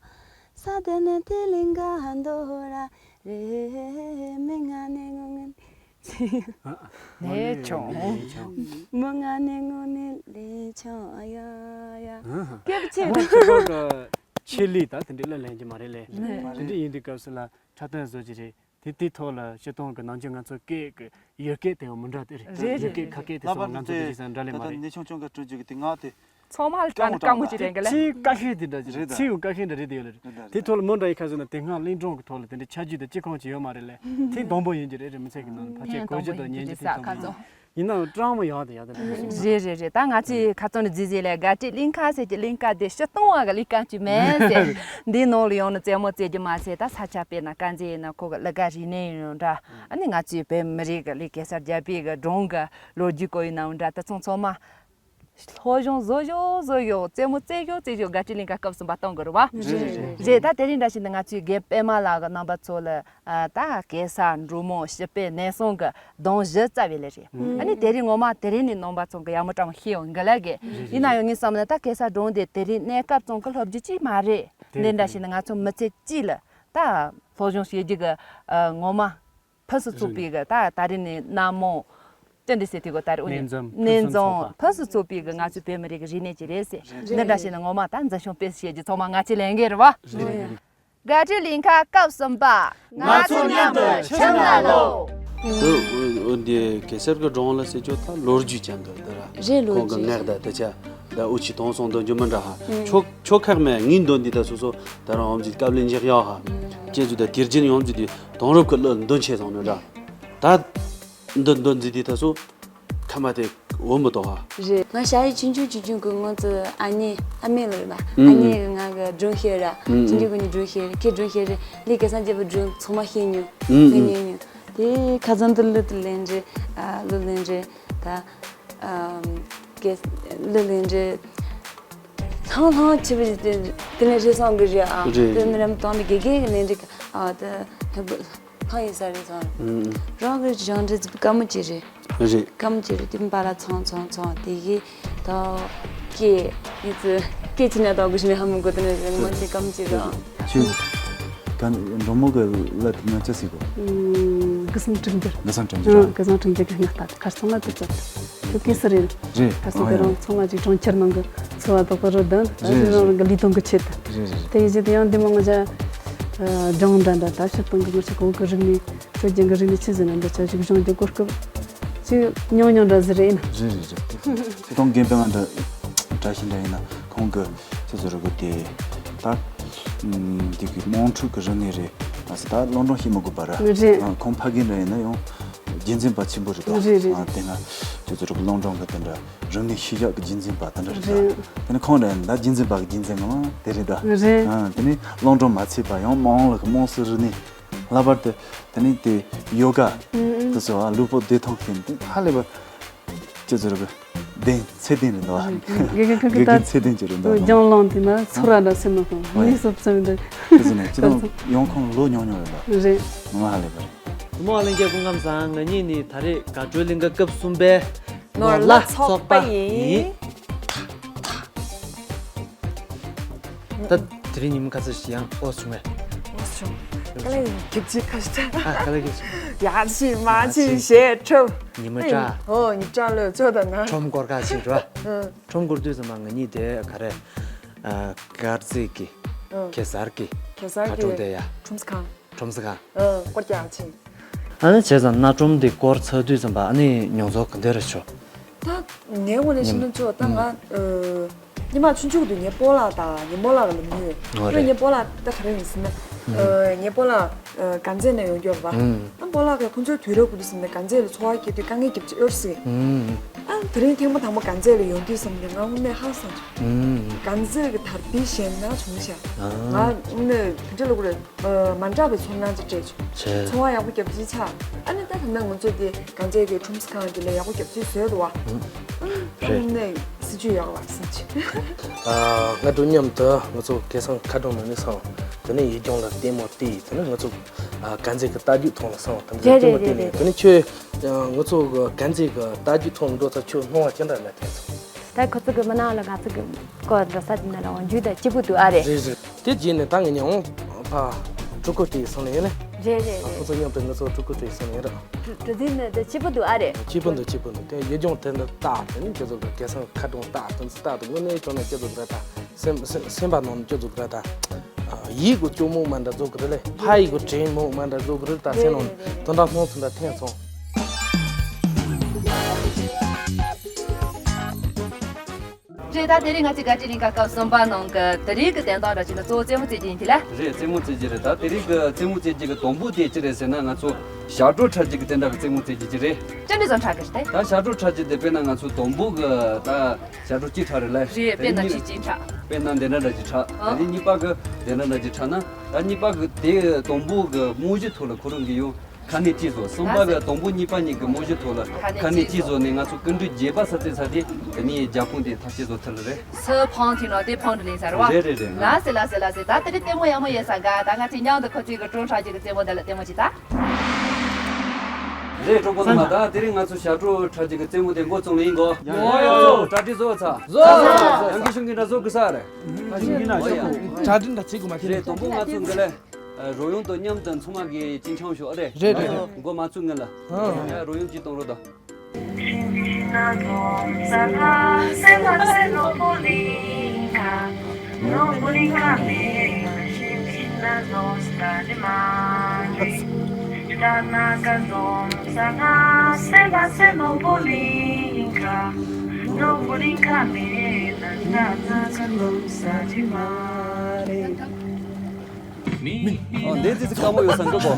ས་ཏེ་ནེ་ཏེ་ལིང་ག་འདོ་ར་རེ། མི་ང་ནེ་ངོ་ངན། ལས་ཆུང་། མོ་ང་ནི་ངོ་ནི་ལས་ཆུང་ཡ་ཡ། སྐད་ཆེ་ཆེ་ལི་ད་དེ་འདྲ་ལ་ལེན་གྱི་མ་རེད་ལེ། དེ་འདྲ་ཡིན་དུས་སྐབས་སུ་ལ་འཁྲབ་སྟོན་བཟོ་གྱི་རེད། དེ་དེའི་ཐོག་ལ་སྤྱིར་བཏང་གི་ནམ་རྒྱུན་ང་ཚོ་སྐད་ཀྱི་ཡུལ་སྐད་དེ་ཡང་མི་འདྲ་དེ་རེད། རེད་ཡུལ་སྐད་ཁ་སྐད་དེ་ལ་སོགས་ང་ཚོ་དེ་ཞིག་ས་འདྲ་ལེ་མ་རེད། ནི་ཆུང་ཆུང་ག་སྤྲོད་རྒྱུ་གི་དེ་ང་དེ། ཚང་མ་ལ་དཀའ་དཀའ་མོ་ཅིག་རེད་གི་ལེ། ཚིག་དཀའ་ཤོས་དེ་འདྲ་ཅིག་རེད། ཚིག་དཀའ་ཤོས་འདྲ་རེད་དེ་ཡོད་ལེ། རེད་ད་རེད། དེ་ཐོག་ལ་མོ་འདྲ་ཡི་ཁ་ཟེར་ན་དེ་སྔ་གླིང་སྒྲུང་གི་ཐོག་ལ་དེ་འདྲའི་ཆ་རྒྱུས་དང་ཅི་གང་ཅི་ཡོད་མ་རེད་ལེ། ཐེངས་དང་པོ་ཡིན་གྱི་རེད་རེད། མི་ཚེ་གི་ནང་ཕལ་ཆེར་གོ་རྒྱུ་དང་ཉན་རྒྱུ་དེ་ཙམ་ཡིན། ཡིན་ནའང་སྤྲང་མོ་ཡག་དེ་ཡག་དེ་འདྲ་ཞིག་རེད། རེད་རེད་རེད། ད་ང་ཚོས་ཁ་ཚོན་རེ་རྫིས་རྫིས་ལས་དགའ་སྤྲོའི་གླིང་ག་ཟེར་གྱི་གླིང་ག་དེ་སྤྱིར་བཏང་བ་གི་གླིང་ག་ཅིག་མིན་ཟེར། འདིའི་ནང་ལ་ཡོང་ནས་རྩེད་མོ་རྩེ་རྒྱུ་མ་ཟད། ད་ས་ཆ་དཔེར་ན་དཀར་མཛེས་ཡིན་ན་ཁོ་གི་གླུ་གར་རིག་གནས་ཡིན་ནའང་འདྲ། ཨ་ནི་ང་ཚོའི་བོད་མི་རིགས་ཀྱི་གེ་སར་རྒྱལ་པོའི་གི་སྒྲུང་གི་ལོ་རྒྱུས་སྐོར་ཡིན་ནའང་འདྲ། ད་ཚང་ཚང་མ། སློབ་སྦྱོང་བཟོ་ཞོག་བཟོ་ཞོག་རྩེད་མོ་རྩེ་ཞོག་རྩེ་ཞོག་དགའ་སྤྲོའི་གླིང་ག་སྐབས་གསུམ་པ་གཏོང་དགོས་རེད་བ། རེད་རེད་རེད། རེད། ད་དེ་རིང་འདྲ་བྱས་ན་ང་ཚོའི་རྒན་པད་མ་ལགས་ཀྱིས་རྣམ་པ་ཚོ་ལ་ཨ་ད་གེ་སར་འབྲུག་མོ་ཞི་བརྟན་ནན་སྲུང་གི་སྡོམ་བཞི་རྩ་བའི་ལས་རེད། ཨ་ནི་དེ་རིང་ངོ་མ་དེ་རིང་ནས་རྣམ་པ་ཚོ་གི་ཡག་མོ་དྲང་མོ་ཤེས་ཡོང་གི་ལ་གི། ཡིན་ན་ཡང་ངའི་བསམ་ན་ད་གེ་སར་སྒྲུང་དེ་དེ་རིང་གནས་སྐབས་ཙམ་གི་སློབ་རྒྱུ་ཅིག་མ་རེད། འདི་འདྲ་བྱས་ན་ང་ཚོ་མི་ཚེ་གཅིག་ལ་ད་སློབ་སྦྱོང་བྱེད་རྒྱུ་གི་ཨ་ངོ་མ་ཕུན་སུམ་ཚོགས་པའི་གི་ད་ད་རེས་ནས་ན་མོ། ཅི་འདྲ་ཟེར་དུས་གོ་ད་རེས་འོ་ནི་གནས་འཛོམས་ཕུན་སུམ་ཚོགས་པ། ཕུན་སུམ་ཚོགས་པའི་གི་ང་ཚོའི་བོད་མི་རིགས་ཀྱི་རིག་གནས་ཅིག་རེད་ཟེར། འདི་འདྲ་བྱས་ན་ངོ་མ་ད་འཛིན་སྐྱོང་སྤེལ་བྱེད་རྒྱུ་ཚང་མ་ང་ཚོའི་ལས་འགན་རེད་བ། རེད། དགའ་སྤྲོའི་གླིང་ག་སྐབས་གསུམ་པ། ང་ཚོ་མཉམ་དུ་ཁྱིམ་ལ་ལོག་འདི་གེ་སར་གི་སྒྲུང་ལ་ཟེར་ཆོག་ད་ལོ་རྒྱུས་ཅན་གི་འདི་ར། རེད་ལོ་ཁོང་གི་རྒྱུས་ངག་ཅན། ད་ད་ཆ་ད་འུ་ཆི་དོང་སོང་འདོན་རྒྱུ་མི་འདྲ་ཧ། ཆོ་ཆོ་ཁག་མེད་ངའི་འདོན་འདི་ད་སོ་སོ་ད་རང་ཡོང་ཅིག་སྐབས་ལས་འཇེག་ཡོད་ཧ། ཁྱེད་ཚོ་ད་དེར་རྒྱུན་ཡོང་ཅིག་དེ་དོང་རབ་ཀྱི་གླུ་འདོན་ཆེ་སོང་ནི་འདྲ། ད་འདི་འདོན་འདི་དེ་ད་སོ་ཁ་མ་དེ་འོ་མི་ཏོ་ཧ། རེད། ང་ཞ་ཡི་ཆུང་ཆུང་ཆུང་ཆུང་གི་ང་ཚོ་ཨ་ནེ་ཨ་མེ་ལ་རེད་པ། ཨ་ནེ་གི་ང་གི་སྒྲུང་བཤད་ར། ཆུང་ཆུང་གི་ནི་སྒྲུང་བཤད་ར་ཁྱེད་སྒྲུང་བཤད་ར་ལས་ཀ་སང་རྒྱབ་པ་སྒྲུང་ཚང་མ་བཤད་མྱོང་། ཨུ་ཨུ། ལས་ཉན་མྱོང་། དེ་ཁ་སང་དུ་གླུ་དུ་ལེན་རེད། ཨ་གླུ་ལེན་རེད་ད། ཨམ། གེ་གླུ་ལེན་རེད། ལྷང་ལྷང་ཆེ་བ་དེ་དེ་ནས་རེད་སོང་གི་རེད་ཨ། རེད། དེ་ནས་རམ་དང་ནི་དགེ་རྒན་གི་ལེན་རེད་ཨ། དེ་ལྷང་ཡིན་ས་རེད་སོང་། ཨུ། རང་གི་སྦྱང་འབྲས་དཀའ་མོ་ཅིག་རེད། རེད། སྐམ་གྱི་རུ་ཏིམ་པ་ལ་ཚང་ཚང་ཚང་དེ་གི་ད་ཀེ་ཡི་ཙི་ཀེ་ཅི་ན་ད་གུ་ཤི་ནི་ཧ་མི་གོ་ཏི་ནི་རེ་མོ་ཅི་སྐམ་གྱི་རུ། ཆུ། ག་འབྲོང་མོ་གི་ལ་དེ་ཉོ་ཆ་སི་གོ། གི་སང་དྲིན་གྱི། གི་སང་དྲིན་གྱི་ར། གི་སང་དྲིན་གྱི་གི་ང་ལྟ་དེ་ཁར་སང་ལ་དེ་ཚོ་དེ་ཀེ་སི་རེད། རེད། ཁར་སང་དེ་རང་ཚང་ལ་ཅིག་གྲོང་ཁྱེར་ནང་གི་འཚོ་བ་དོག་གི་རུ་དང་ད་རེད་རང་རང་གི་ལུས་དོན་གི་ཆེད་དུ། རེད་རེད། དེ་ཡི་ཅི་དེ་ཡང་འདི་མ་ང་ཅག་ལྗང་འདྲ་འདྲ་ད་ཕྱིར་གཏོང་གི་ང་ཅག་གོང་གི་རིག་གནས། སྲོལ་རྒྱུན་གྱི་རིག་གནས་ཆི་ཟིག་ན་འདི་ཆ་ཞིག་སྦྱོང་རྒྱུ་གོ་སྐབས་ཅིག་ཉུང་ཉུང་འདྲ་ཟིག་རེད་ན། རེད་རེད་རེད། ཁྱེད་དང་རྒན་པད་མ་འདྲ་བཀྲ་ཤིས་འདྲ་ཡིན་ན་ཁོང་གི་ཆི་ཟེར་རུ་གི་དེ་ད་འདི་གི་དམངས་ཁྲོད་ཀྱི་རིག་གནས་རེད་ཨ་སི་ད་སློབ་སྦྱོང་བྱེད་མི་དགོས་པ་ར། རེད། ཁོང་ཕ་རྒན་འདྲ་ཡིན་ན་ཡང་རྒྱུན་འཛིན་པ་ཆེན་པོ་རེད་ད། རེད་རེད། དེ་ན་ཆི་ཟེར་རུ་གི་སློབ་སྦྱོང་གི་དེ་འདྲ་རིག་གནས་ཤེས་བྱ་གི་རྒྱུན་འཛིན་པ་དེ་འདྲ་རེད་ད། རེད། དེ་ནི་ཁོང་འདྲ་ཡིན་ན་ད་རྒྱུན་འཛིན་པ་གི་རྒྱུན་འཛིན་ངོ་མ་དེ་རེད་ད། རེད། དེ་ནི་སློབ་སྦྱོང་མ་ཚད་པ་ཡང་དམངས་ལ་གི་དམངས་སྲིད་རིག་གནས། ལྷག་པར་དུ་དེ་ནི་དེ་ཡོ་ག་ཨུ་ཨུ། དེ་ཚོ་ཨ་ལུས་པོ་བདེ་ཐང་མཁན་དེ་ཧ་ལས་པ་ཅི་ཟེར་གི་བདེན་ཚད་ལྡན་རེད་འདུག་ཨ། དགེ་རྒན་ཁ་དགེ་རྒན་ཚད་ལྡན་ཅིག་རེད་འདུག་ཨ། ལྗང་ལང་དེ་ན་ཚུར་ར་འདྲ་སེམས་ནང་དང་མི་སོབ་སེམས་འདི་དེ་ཚོ་ནས་ཅི་དང་ཡོང་ཁོང་ལོ་ཉུང་ཉུང་རེད་འདུག་རེད། ངོ་མ་ཧ་ལས་པ་རེད། མོ་ཨ་ལན་རྒྱལ་སྐུ་ཁམས་བཟང་། ང་གཉིས་ནི་ད་རེས་དགའ་སྤྲོའི་གླིང་ག་སྐབས་གསུམ་པའི་ནོར་ལྷ་ཚོགས་པ་ཡིན། ད་དེ་རིང་ཉིན་མོ་ཁ་ཚ་ཞིག་ཡང་ཨོ་བྱུང་བས། ཨོ་བྱུང་། དཀའ་ལས་ཡིན་གྱིབ་ཅིག་ཁ་ཤས། ཨ་དཀའ་ལས་ཀྱིབ་ཅིག་ཡག་ཅིག་མ་ཅིག་ཞེས་ཁྲོབ། ཉི་མ་ཨ་ཡིན་ཨོ་ཉི་ཀྲ་ལོས་ཚོད་ད་ན། ཁྲོམ་སྐོར་ཁ་ཞིག་རོ། ཁྲོམ་སྐོར་དུས་ཙམ་པ་ང་གཉིས་དེ་ག་རེ། དཀར་མཛེས་ཀྱི་ཨ་གེ་སར་གྱི་གེ་སར་གྱི་ཁ་ཁྲོམ་དེ་ཡ། ཁྲོམ་ས་ཁང་། ཁྲོམ་ས་ཁང་། ཨ་སྐོར་རྒྱག་ཕྱིན། ཨ་ནི་བྱས་ཙང་གནའ་ཁྲོམ་འདི་སྐོར་ཚར་དུས་ཙམ་པ་ཨ་ནི་མྱོང་ཚོར་ག་འདྲ་རེ་བྱུང་། ད་ངའི་ངོས་ནས་བཤད་ན་ཆོག་ད་ང་ཨ་སྔོན་མ་ཆུང་ཆུང་དུས་ངའི་སྤོ་ལགས་དང་ངའི་རྨོ་ལགས་ལ་ལབ་མྱོང་ཡོད། ཨོ་རེད། ངའི་སྤོ་ལགས་ད་ག་རེ་ཡིན་ཟེར་ན། ཨ་ངའི་སྤོ་ལགས་ཨ་དཀར་མཛེས་ནས་ཡོང་རྒྱུ་རེད་པ། ཨ་སྤོ་ལགས་ཀྱིས་ཁོང་ཚོའི་དུས་རབས་ཀྱི་དུས་ཟེར་ན་དཀར་མཛེས་ལ་འཚོ་བ་སྐྱེལ་དུས་དཀའ་ངལ་རྒྱབ་ཅིག་ཨོར་སི། ཨ་དེ་རིང་ཐེངས་མ་དང་པོ་དཀར་མཛེས་ལ་ཡོང་དུས་ཙམ་ནས་ང་དངོས་གནས་ཧང་སངས་བྱུང་། དཀར་མཛེས་ཀྱི་དར་སྤེལ་ཞན་ན་བྱུང་ཤག་ང་དངོས་གནས་དེ་འདྲ་ལབ་དགོས་རེད། མ་འདྲ་བའི་ཚོར་སྣང་ཅིག་སྤྲད་བྱུང་། ཚོར་བ་ཡག་པོ་རྒྱབ་ཅིག་ཆགས། ཨ་ནི་ད་ད་ནང་ང་ཚོ་དེ་དཀར་མཛེས་ཀྱི་ཁྲོམ་ས་ཁང་དེ་ལ་ཡག་པོ་རྒྱབ་ཅིག་བཟོས་འདུག་བ། ཨ་ནི་སྲིད་ཇུས་ཡག་ལ་སྲིད་ཇུས། ང་དང་མཉམ་དུ་ང་ཚོ་སྐལ་བཟང་མཁའ་འགྲོ་ནང་ནས་སོང་། དེ་ནས་ཡུལ་ལྗོངས་ལ་ལྟད་མོ་བལྟས། དེ་ནས་ང་ཚོ་དཀར་མཛེས་ཀྱི་རྟ་རྒྱུག་ཐོག་ལ་སོང་། དེ་ནས་རེད་ལྟད་མོ་རེད་བལྟས་ནས་རེད། དེ་ནས་ཁྱོད་ང་ཚོ་དཀར་མཛེས་ཀྱི་རྟ་རྒྱུག་ཐོག་འགྲོ་ཚར། ཁྱོད་སྣང་བ་ཅི་འདྲ་ལ་ཐེབས་སོང་། ད་ཁོ་ཚོ་གི་མི་ནང་ལ་ང་ཚོ་གི་སྐོར་འགྲོ་ས་དེ་ན་རང་རྒྱུད་ད་སྐྱིད་པོ་འདུག་ཨ་རེད། རེད་རེད། དེ་རྗེས་ནས་ད་ངས་ཉི་འོང་ཕ་ཕྲུ་གུ་དེ་སོང་ནས་ཡིན་ནས། རེད་རེད་ཁོ་རེད། ཚོ་མཉམ་དུ་ང་ཚོ་ཕྲུ་གུ་དེ་སོང་ནས་ཡིན་ར། གྲུ་གྲུ་གཟིངས་ནི་དེ་སྐྱིད་པོ་འདུག་ཨ་རེད། སྐྱིད་པོ་འདུག་སྐྱིད་པོ་འདུག་དེ་ཡུལ་ལྗོངས་དེ་འདི་ལྟ་དེ་ནི་ཁྱེད་ཚོ་གི་སྐལ་བཟང་མཁའ་འགྲོ་ལྟ་དེ་ཚོ་ལྟ་དུས་དངོས་གནས་བྱུང་ན་ཁྱེད་ཚོ་འདྲ་ད་སེམས་སེམས་སེམས་པ་ནང་ཁྱེད་ཚོ་འདྲ་ད་ཡིད་གི་སྐྱོ་མོ་མ་འདྲ་བཟོ་གི་རེད་ལེ། ཕ་ཡི་གི་དྲན་མོ་མ་འདྲ་བཟོ་གི་རེད། ད་སེམས་ནང་དོན་དག་སྣང་ཚུལ་འདྲ་ཐེངས་སོང་། རེད། ད་དེ་རིང་ང་ཚོའི་དཀར་སྤྲོའི་གླིང་ག་སྐབས་གསུམ་པ་ནང་གི་དེ་རིང་གི་དོན་དག་འདྲ་བྱས་ན་གཙོ་བོ་རྩེད་མོ་རྩེ་རྒྱུ་ཡིན་དེ་ལ། རེད། རྩེད་མོ་རྩེ་རྒྱུ་རེད། ད་དེ་རིང་གི་རྩེད་མོ་རྩེ་རྒྱུ་གི་དང་པོ་དེ་ཅི་རེད་ཟེར་ན་ང་ཚོ་ཞབས་བྲོ་འཁྲབ་རྒྱུ་གི་དེ་འདྲ་གི་རྩེད་མོ་རྩེ་རྒྱུ་ཅིག་རེད། ཅི་འདྲ་བཟོ་འཁྲབ་གི་རེད་དེ། ད་ཞབས་བྲོ་འཁྲབ་རྒྱུ་དེ་དཔེར་ན་ང་ཚོ་དང་པོ་གི་ད་ཞབས་བྲོ་གཅིག་འཁྲབ་རེད་ལ། རེད། དེ་དཔེར་ན་གཉིས་གཅིག་གཅིག་འཁྲབ། ཨ། དེ་ནས་གཉིས་པ་གི་དེ་འདྲ་འདྲ་གཅིག་འཁྲབ་ན། ད་གཉིས་པ་གི་དེ་དང་པོ་གི་རྨང་གཞི་ཐོག་ལ་ཁོ་རང་གི་ཡོད། ཁ་ནས་ཅི་བཟོ་གསུམ་པ་བས་དང་པོ་གཉིས་པ་གཉིས་ཀྱི་རྨང་གཞི་ཐོག་ལ་ཁ་ནས་ཅི་བཟོ་ནས་ང་ཚོ་སྐུ་མགྲོན་རྒྱས་པ་ས་ཚིགས་ས་དེ་དེ་ནས་རྒྱབ་ཁུངས་དེ་ཐག་ཅི་བཟོ་ཐུབ་ལ་རེད། སུ་ཕང་ཐུན་ནོ་དེ་ཕང་དུ་ལེན་ས་རེད་བ། རེད་རེད་རེད། ལ་སེ་ལ་སེ་ལ་སེ། ད་དེ་རིང་ལྟད་མོ་ཡག་མོ་ཡོད་ས་ག་ད་ང་ཚོས་མཉམ་དུ་ཁོ་ཚོའི་གི་ཀྲོང་ཧྲ་ཅིག་གི་རྩེད་མོ་འདི་ལ་ལྟད་མོ་ཅིག་ད། རེད། གྲོགས་པོ་རྣམ་པ། ད་དེ་རིང་ང་ཚོ་ཞབས་བྲོ་ཁྲ་ཅིག་གི་རྩེད་མོ་དེ་འགོ་བཙུགས་ལེ་ཡིན་གོ། ཡོ་ཡོ། གྲ་སྒྲིག་བཟོ་ཚར། བཟོ་ཚར། ཡང་གི་ཤུང་གི་འདྲ་བཟོ་དགོས་ས་རེད། གྲ་སྒྲིག་འདྲ་བྱེད་དགོས་མ་དེ་རེད། དང་པོ་ང་ཚོ་འདི་ལ་རོལ་དབྱངས་དང་མཉམ་དུ་ཚང་མ་གི་ཅིང་ཆང་ཞོག་རེད། རེད་རེད་རེད། འགོ་མ་བཙུགས་སྔོན་ལ། ཡ་རོལ་དབྱངས་ཅིག་གཏོང་རོགས་དང་། ཨོ་འདི་ཙི་ཙི་དཀའ་མོ་ཡོད་ས་འདུག་གོ།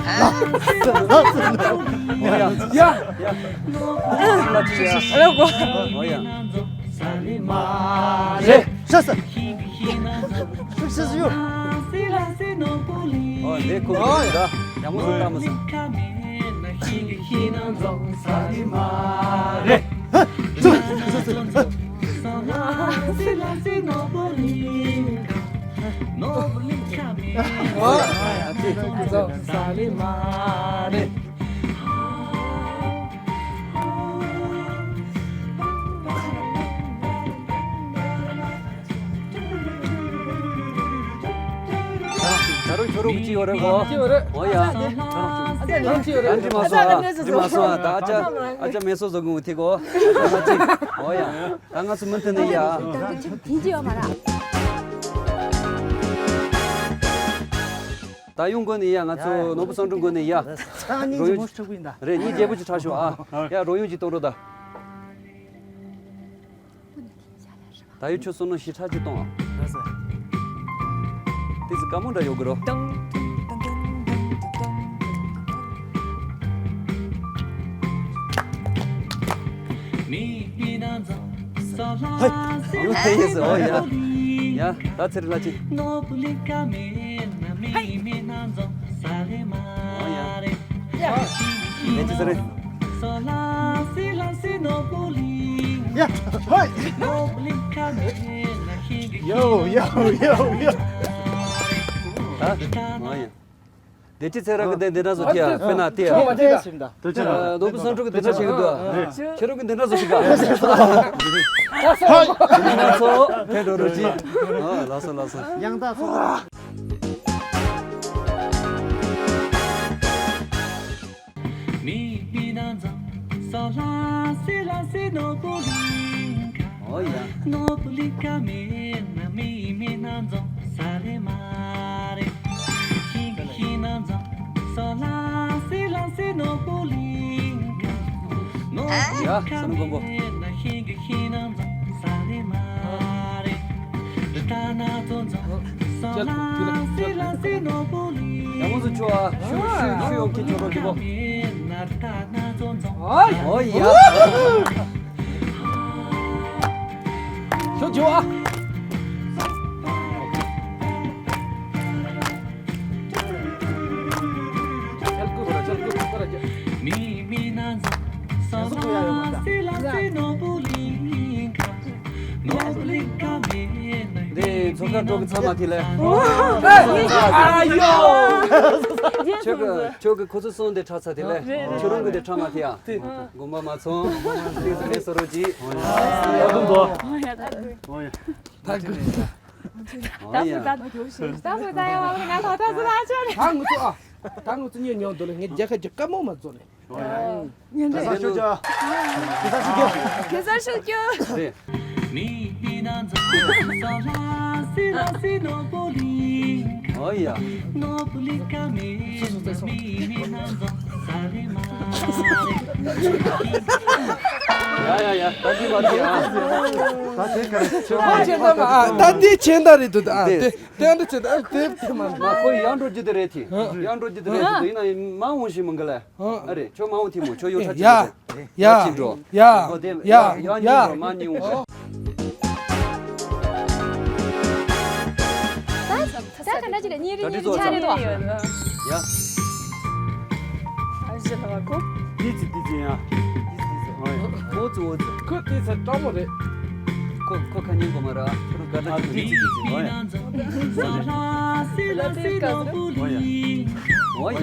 ཨོ་ཡ། ཡ། ཡ། ལ་ཅི་ཡ། ཨོ་ཡ། རེད། ཤ་ས། ཤ་ས་ཡོ། ཨོ་འདི་ཁོ་ཡ་མོ་སོང་ད་མོ་སོང་། རེད། ད་རུང་ཁྱོད་རང་གི་ཅི་ཡོད་རེད་གོ། ཅི་ཡོད་རེད། ཨོ་ཡ། ཨ་ཅག་ཅི་ཡོད་རེད། ཨ་ཅག་མེ་སོ་བཟོ་གི་འོང་ཐིག་གོ། ཨ་ཅག་མེ་སོ་བཟོ་གི་འོང་ཐིག་གོ། ཨ་ཅག་མ་ཅིག་ཨོ་ཡ། ད་ང་ཚོ་མུ་མཐུད་ནས་ཡ། ཐིག་ཅི་ཡོད་མ་རེད། ད་ཡོང་དགོས་ནི་ཡ། ང་ཚོ་ནོར་བུ་བསམ་འགྲུབ་དགོས་ནི་ཡ། རོལ་དབྱངས་ཅིག་རེད། གཉིས་རྒྱལ་པོ་ཅིག་ཁྲ་ཤོག་ཨ། ཡ་རོལ་དབྱངས་ཅིག་གཏོང་རོགས་ད། ད་ཡོད་ཁྱོད་བསམ་བློ་ཞེ་དྲག་ཅིག་གཏོང་ཨ། ལགས་སོ། ཏི་ཙི་དཀའ་མོ་འདྲ་ཡོད་གི་རོ། ཧེ། ཡོད་ཡོད་ཟེར་ཨོ་ཡ། ཡ་ད་ཚེ་རིང་ལགས་ཅིག་ཨོ་ཡ། ཡ་ཅི་ཟེར་རེད། ཡ་ཧོ། ཡོ་ཡོ་ཡོ་ཡོ། ཨ། ཨོ་ཡ། དེ་ཅི་ཚེ་རང་གི་དེ་འདི་འདྲ་བཟོ་ཐིག་ཨ། དཔེར་ན་དེ་ཨ། ཨ། ནོར་བུ་བསམ་འགྲུབ་ཀྱི་འདི་འདྲ་བྱེད་གི་འདུག་ཨ། ཁྱེད་རང་གི་འདི་འདྲ་བཟོ་ཤིག་ག་ཧོ། ཚོ་ཕེབས་འགྲོ་རོགས་གྱིས། ཨ། ལགས་སོ་ལགས་སོ། ཡང་དག་སོང་། ཨོ་ཡ། ཡ་ས་ནུ་མགོན་པོ། ཡ་མོ་ཟུ་ཆོ་ཨ། ཤུ་ཤུ་ཤུ་ཡོང་ཁྱེད་ཆོ་རོགས་གྱིས་གོ། ཨོ་ཡ། ཤོ་ཇོ་ཨ། འདི་མཚོ་ཁ་འགྲོ་གི་ཚང་མ་དེ་ལས། ཨ་ཡོ། ཁྱོད་ཀྱི་ཁྱོད་ཀྱི་ཁོ་ཚོ་སོང་དེ་ཁྲག་ཚ་དེ་ལས། ཁྱོད་རང་གི་དེ་ཁྲག་མ་དེ་ཡ། དགོངས་པ་མ་ཚོམས། ཏིག་ཙི་ལས་སོ་རོ་ཅི། ཨོ་ཡ། ད་གུ། ཨོ་ཡ། ད་གུ་ད་ཡ་བ་ང་ལ་ད་གུ་ད་ཆ་ནས། ད་ངུ་ཚོ་ཨ། ད་ངུ་ཚོ་ཉོ་ཉོ་འདུག་ལ་ངས་རྒྱལ་ཁ་རྒྱུ་དཀའ་མོ་མ་བཟོ་ནས། ཉན་གེ་སར་ཤོད་རྒྱུ། གེ་སར་ཤོད་རྒྱུ། གེ་སར་ཤོད་རྒྱུ། རེད། ཨོ་ཡ། ཡ་ཡ་ཡ། ད་འདི་མ་འདི་ཨ། ད་དེ་ག་རེ། ད་དེ་ཁྱེད་ད་རེད་འདུག་ཨ། དེ་དེ་འདྲ་ཁྱེད་ད་དེ་དེ་མ་འདུག་ཁོ་ཡང་འགྲོ་རྒྱུ་དེ་རེད་དེ། ཡང་འགྲོ་རྒྱུ་དེ་རེད་དེ། ཡིན་ན་མ་འོང་ཞིག་མི་འགི་ལ། ཨ་རེད། ཁྱོད་མ་འོང་ཐིག་མོ། ཁྱོད་ཡོ་ཁྲ་ཅི་ཡ། འགྲོ། ཡ། ཁོ་དེ་ཡ། ཡ། ཡ། ཡ། མ་གཉིས་འོང་། ད་ད་ག་འདྲ་ཅིག་ལ་གཉིས་རེ་གཉིས་རེ་ཆ་རེ་དོ། ཡ། ཅི་ལ་བ་ཁོ། ཏི་ཙི་ཏི་ཙི་ཡ། ཏི་ཙི་ཏི་ཙི། ཨོ་ཡ། ཨོ་ཙི་ཨོ་ཙི། ཁོ་ཏི་ཙི་སྤྲང་མོ་རེད། ཁོ་ཁོ་ཁ་ཉན་གོ་མ་ར། ཁོ་རང་དགའ་ད་ཨ་ཁྱོད་ཏི་ནི་ཙི་ཏི་ཙི། ཨོ་ཡ། ཨོ་ཡ། ཨོ་ཡ།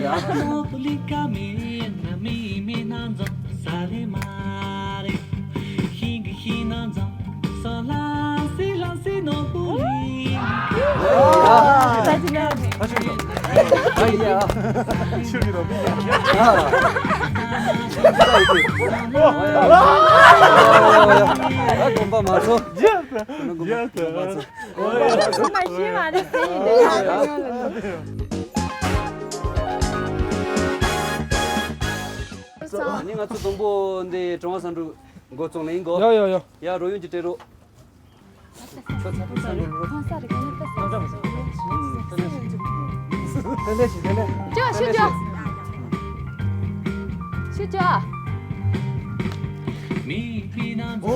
ཨ་ནི་ང་ཚོ་དང་པོ་འདི་དྲང་བ་སང་འགྲོ། འགོ་བཙོང་ལེན་འགོ། ཡ་ཡ་ཡ། ཡ་རོལ་དབྱངས་ཀྱི་སྤྲད་རོགས། ཁྱོད་ཚ་ཐུག་ས་འགྲོ་རོགས། ཐོང་ས་རེ་ག་ནས་ལྟ་ས་རེ། ལེ་ལེ་ཞིག་ལེ་ལེ། ཅོ་ཞུ་ཅོ། ཞུ་ཅོ། ཨོ།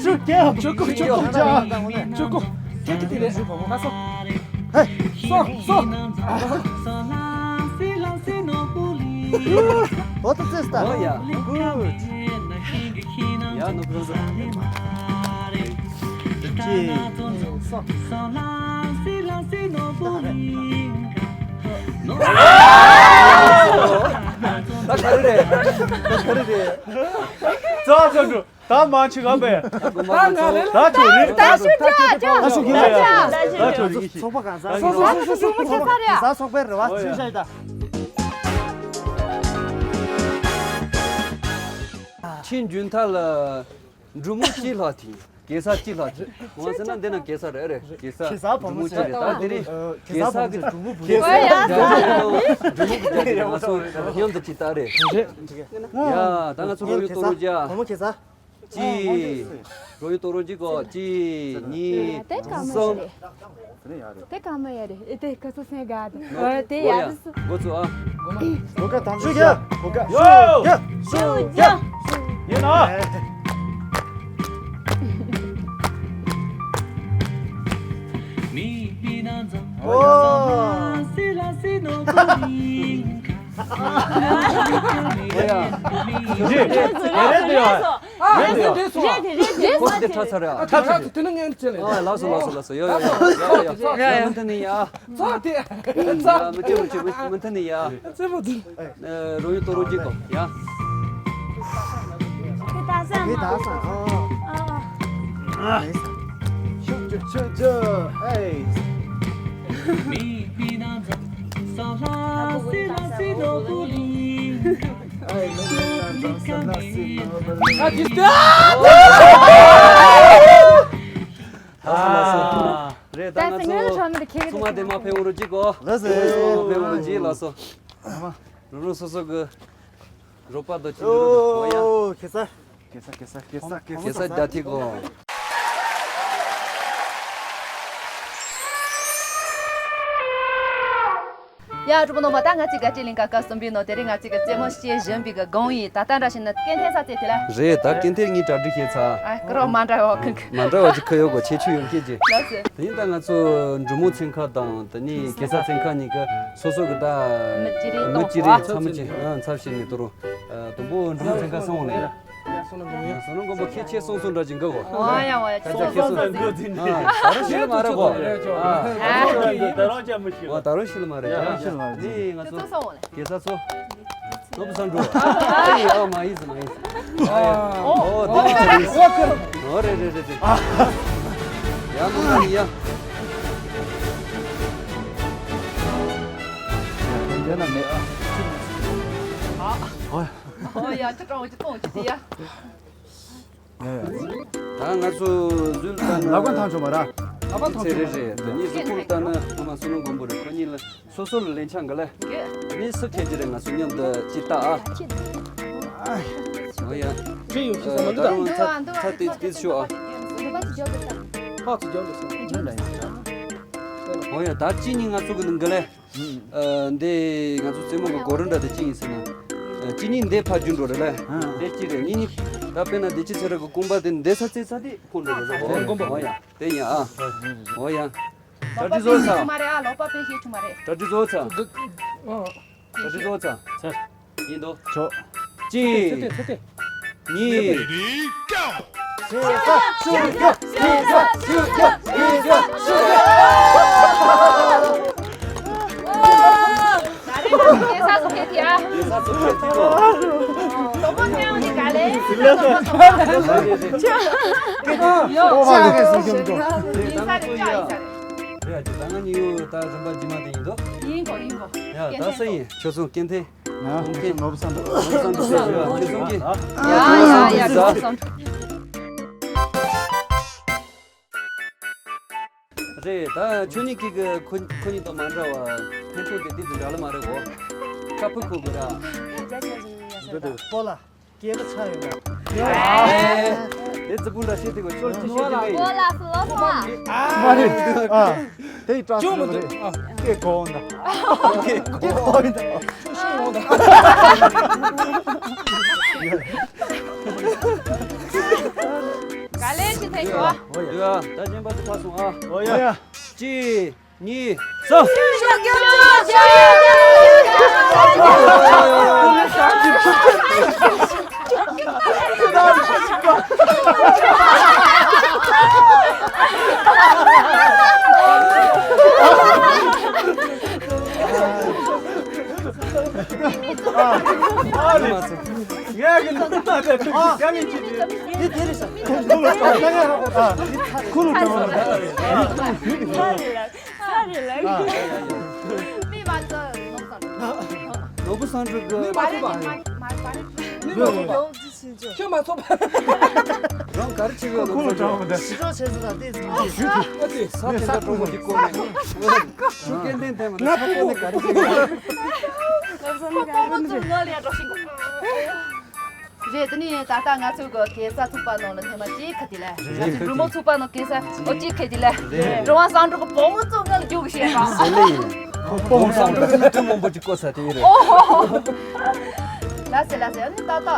ཞུ་ཀྱང་ཆོ་གོ་ཆོ་གོ་ཆོ་གོ། ཁྱེད་ཀྱི་དེ་ལས་ཞུ་བ་མ་སོང་། ཧེ། སོང་སོང་། ཨོ་ཏོ་ཙེ་སྟ། ཨོ་ཡ། གུཌ། ཡ་ནོ་པྲོབ་ལེམ། ཅི། སོང་། ད་ག་རེ་རེད། ད་ག་རེ་རེད། ཙོག་ཙོག་འགྲོ། ད་མ་འཆི་ག་པས། ད་ང་རེ་ད་ཆོ་རེ། ད་ཤུ་ཅ་ཅ། ད་ཤུ་གི་ལ་ཡ། ད་ཆོ་རེ་གི་ཤི། ཚོགས་པ་གང་ཟག་སོ་སོ་སོ་སོ་སོ་སོ་སོ་སོ་སོ་རེད། ད་ཚོགས་པའི་རེ་བ་ཆུ་ཤ་ཡི་ད། ཆིན་ཇུན་ཐ་ལ་འབྲུ་མོ་གཅིག་ལྷག་དེ། གེ་སར་གཅིག་ལྷག་དེ། ང་ཟེར་ན་འདི་ན་གེ་སར་རེད་རེད། གེ་སར་གེ་སར་འབྲུ་མོ་གཅིག་རེད། ད་དེ་རིང་གེ་སར་གི་འབྲུ་མོ་གཅིག་རེད། ང་ཚོ་མཉམ་དུ་གཅིག་ད་རེད། ཡ་ད་ང་ཚོ་རོལ་དབྱངས་གཏོང་རོགས་བྱ། གཅིག་རོལ་དབྱངས་གཏོང་རོགས་གྱིས་གོ་གཅིག་གཉིས་གསུམ། དེ་ག་མ་ཡ་རེད། དེ་ག་ཚོད་སེང་ག་དེ་དེ་ག་ཚོད་སེང་ག་དེ་དེ་ཡ་རེད། འགོ་ཚུགས་ཨ། གོ་ག་དམ་ཞུ་ཡ། གོ་ག་ཡོ་ཡ་ཞུ་ཡ་ཡིན་ཨ། ཨོ། ཨོ་ཡ། རེད་རེད་ཡ། རེད་རེད་ཡ། ཨ་རེད་རེད་རེད་སོང་། རེད་རེད་རེད། ཁོ་ཚོ་དེ་ཁྲ་ཚར་རེད་ཨ། ཁྲ་ཚར་དེ་ནི་ངན་ཆེ་ལེ། ཨ་ལགས་སོ་ལགས་སོ་ལགས་སོ། ཡོ་ཡོ་ཡོ་ཡོ་ཡོ། ཡ་ཡ། མི་མཐུན་ནི་ཡ། ཚ་དེ། ཡ་མི་ཐུབ་མི་ཐུབ་མི་མཐུན་ནི་ཡ། ཚེ་མོ་དེ། རོལ་དབྱངས་གཏོང་རོགས་གྱིས་གོ་ཡ། དེ་ད་ས་མ། དེ་ད་ས་ཨ། ཨ། ཨ། ཤུགས་ཀྱིས་ཆུ་ཆུ་ཨེ། ཨ་ཅི་ལྟ། རེད་ད་ང་ཚོ་ཚང་མ་དེ་མ་ཕེབས་འོང་རོགས་གྱིས་གོ། ལགས་སོ། ཚང་མ་ཕེབས་འོང་རོགས་གྱིས་ལགས་སོ། རང་རང་སོ་སོ་གི་རོགས་པ་དང་གཅིག་འགྲོ་རོགས་ཡ། ཨོ་ཁེ་ས། ཁེ་ས་ཁེ་ས་ཁེ་ས་ཁེ་ས་རྒྱ་ཐིག་གོ། ཡ་གྲོགས་པོ་རྣམ་པ། ད་ང་ཚོའི་དགའ་སྤྲོའི་གླིང་ག་སྐབས་གསུམ་པའི་ནང་དེ་རིང་ང་ཚོའི་རྩེད་མོ་བྱེད་བཞིན་པའི་གི་སྒང་ཡིན། ད་ལྟ་འདྲ་བྱས་ན་སྐད་འཐེན་ས་རྩེ་དེ་ལ། རེད་ད་སྐད་འཐེན་ངས་གྲ་སྒྲིག་བྱས་ཚར། ཨ་སྐུ་རོགས་མ་འདྲ་བ་ཁུག་མ་འདྲ་བ་ཅིག་ཁུག་ཡོད་གོ། ཁྱད་ཆོས་ཡོད་སྐད་ཅིག་ལགས་སོ། དེ་ཡིན་ད་ང་ཚོ་འབྲུ་མོ་ཚན་ཁ་དང་དེ་ནས་གེ་སར་ཚན་ཁ་གཉིས་ཀ་སོ་སོ་གི་ད་མི་གཅིག་རེ་མི་གཅིག་རེ་གཏོང་ཚབ་བྱས་ཨ་ཚབ་བྱས་ནས་དོ་རུང་དང་པོ་འབྲུ་མོ་ཚན་ཁ་སོང་ནས། བསོད་ནམས་མགོན་པོ་ཁྱེད་ཆེ་སོང་སོང་འདྲ་ཅིག་འགའ་གོ། ཨ་ཡ་ཨ་ཡ་ཁྱེད་ཆ་ཁྱེད་སོང་། ཨ་ད་རུང་ཤི་ལ་མ་རེད་གོ། ཨ་ད་རུང་ཤི་ལ་མ་རེད། ཨ་ད་རུང་ཤི་ལ་མ་རེད། ཨ་ནི་ང་ཚོ་གེ་སར་ཚོ། ནོར་བུ་སང་འགྲོ། ཨ་ཡ་ཨ་མ་ཡིན་ཟེར་མ་ཡིན་ཟེར། ཨོ་ཨོ་དེ་རེད་དེ་རེད། ཨོ་རེད་རེད་རེད་རེད། ཡ་ནོར་བུ་ཡ། ཡ་ཁོང་དེ་ན་མེད་ཨ། ཨོ་ཡ་ཅི་དྲང་བ་ཅི་གཏོང་ཅི་དེ་ཡ། ཡ་ཡ། ད་ང་ཚོ་འཛུལ་ལྟ་ན། ལག་པ་ཐང་ཆོག་མ་ར། ལག་པ་ཐང་ཆོག་མ་ར། ཚེ་རེ་རེ་དེ་གཉིས་སུ་ཁུག་ལྟ་ན་ཁོ་མ་བསོད་ནམས་མགོན་པོ་རེད། ཁོ་གཉིས་ལ་སོ་སོ་ལ་ལན་ཆགས་འགའ་ལས། གཉིས་སུ་ཁྱེད་ཀྱི་རེད། ང་ཚོ་མཉམ་དུ་ཅི་ལྟ་ཨ། ཨོ་ཡ། ཅི་ཡོད་ཤི་ས་མ་ད་རུང་ཚ་ཚ་དེ་དེ་ཤོ་ཨ། ཕག་ཚོ་རྒྱབ་ལ་སོང་། ཨོ་ཡ་ད་གཅིག་གཉིས་ང་ཚོ་གི་ནང་འགའ་ལས། ཨ་འདི་ང་ཚོ་རྩེད་མོ་གི་གོ་རིམ་འདྲ་དེ་གཅིག་ཡིན་ཟེར་ན། ཨ་གཅིག་གཉིས་འདི་ཕར་རྒྱུག་འགྲོ་རེད་ལ། དེ་གཅིག་རེད། གཉིས་གཉིས། ད་དཔེར་ན་འདི་ཅི་ཟེར་ར་གི་རྐང་པ་དེ་འདི་ས་རྩེ་ས་དེ་འཕོ་འགྲོ་རེད་ལ། ཨོ་ཡ། དེ་ཡིན་ཨ། ཨོ་ཡ། གྲ་སྒྲིག་བཟོ་ཚར། ཆུ་མ་རེད་ཨ། ལོག་པ་དཔེ་ཤེས་ཆུ་མ་རེད། གྲ་སྒྲིག་བཟོ་ཚར། གྲ་སྒྲིག་བཟོ་ཚར། ཡིན་འདུག་ཆོག་གཅིག་ཚེ་ཏེ་ཚེ་ཏེ། གཉིས། ཡིན་གོ་ཡིན་གོ་ཡ་ད་སུ་ཡིན། ཁྱོད་ཚོ་སྐད་འཐེན། ནོར་བུ་སང་འགྲོ། ནོར་བུ་སང་འགྲོ་ཟེར་ཡོད། ཁྱོད་ཚོ་སྐད། ཡ་ཡ་ཡ་ཡ། ཁྱོད་ཚོ་སང་འགྲོ། རེད་ད། ཁྱོད་གཉིས་ཀྱི་གི་ཁོ་ཁོ་གཉིས་དང་མ་འདྲ་བ། ཕན་ཚུན་དེ་དེ་ཚོ་འདྲ་ལ་མ་རེད་གོ། ཁ་ཕུ་ཁུ་གི་ར། འདི་འདུག་སྤོ་ལ། སྐྱེས་པ་ཆགས་ཡོད་ན། ཨེ། དེ་ཙི་པུ་འདྲ་བཤད་དེ་གོ་ཁྱོད་ཅི་བཤད་ཀྱི་མེད། ཨོ་ལགས་སོ་ལགས་སོ། མ་རེད། ཨ། དེ་ཡི་སྐྲག་སོང་རེད། ཨ། སྐད་གོ་འོང་ད། སྐད་གོ་འོང་ད། ཁྱོད་ཤེས་འོང་ད། ག་ལེ་ཞིག་ཐེངས་ཤོག་ཡ། ད་གཞན་པ་ཚོ་ཕར་སོང་ཨ། ཨོ་ཡ། གཅིག་གཉིས། གཉིས། གསུམ། ཁུ་རུ་ཀྲང་། ས་རེད་ལ། མི་མ་ཚོ་ནོར་བུ་སང་འགྲོ། ནོར་བུ་སང་འགྲོ་གི། མ་རེད་མ་མ་མ་རེད། ཁྱོད་མ་ཚོགས་པ། རང་ག་རེ་བྱེད་གི་ཡོད། ཁོ་ལོ་ཀྲང་མ་འདྲ། ཕྱི་དྲོ་ཆེ་ཟེར་ད་ལྟས་ཟིན་གྱི། ཨ་ཙི་ས་དེ་འདྲ་གྲོགས་པོ་གཅིག་བསྐོར་ནས། ཁྱོད་སྐད་འདོན་དེ་མ་ནོར་བུ་སང་འགྲོ་ག་རེ་བྱེད་གི་ཡོད། ལབ་སོང་ག་རེ་འདྲ། རེད། དེ་ནས་ད་ལྟ་ང་ཚོའི་གི་གེ་སར་ཚོགས་པ་ནང་ལ་ཐེངས་མ་གཅིག་ཁ་དེ་ལ། རེད། འབྲུག་མོ་ཚོགས་པ་ནང་གེ་སར་ཨོ་གཅིག་ཁ་དེ་ལ། རེད། འགྲོ་བ་སང་འགྲོ་གི་བུ་མོ་ཚོ་ང་ལ་རྒྱུགས་བཤད་པ། ཟེར་ལེ་ཡིན། བུ་མོ་སང་འགྲོ་གི་ཐུན་མོང་པོ་གཅིག་བསྐོར་ས་དེ་ཡིན་རེད། ཨོ་ཧོ་ཧོ། ལ་སེ་ལ་སེ་ཨ་ནི་ཏག་ཏག་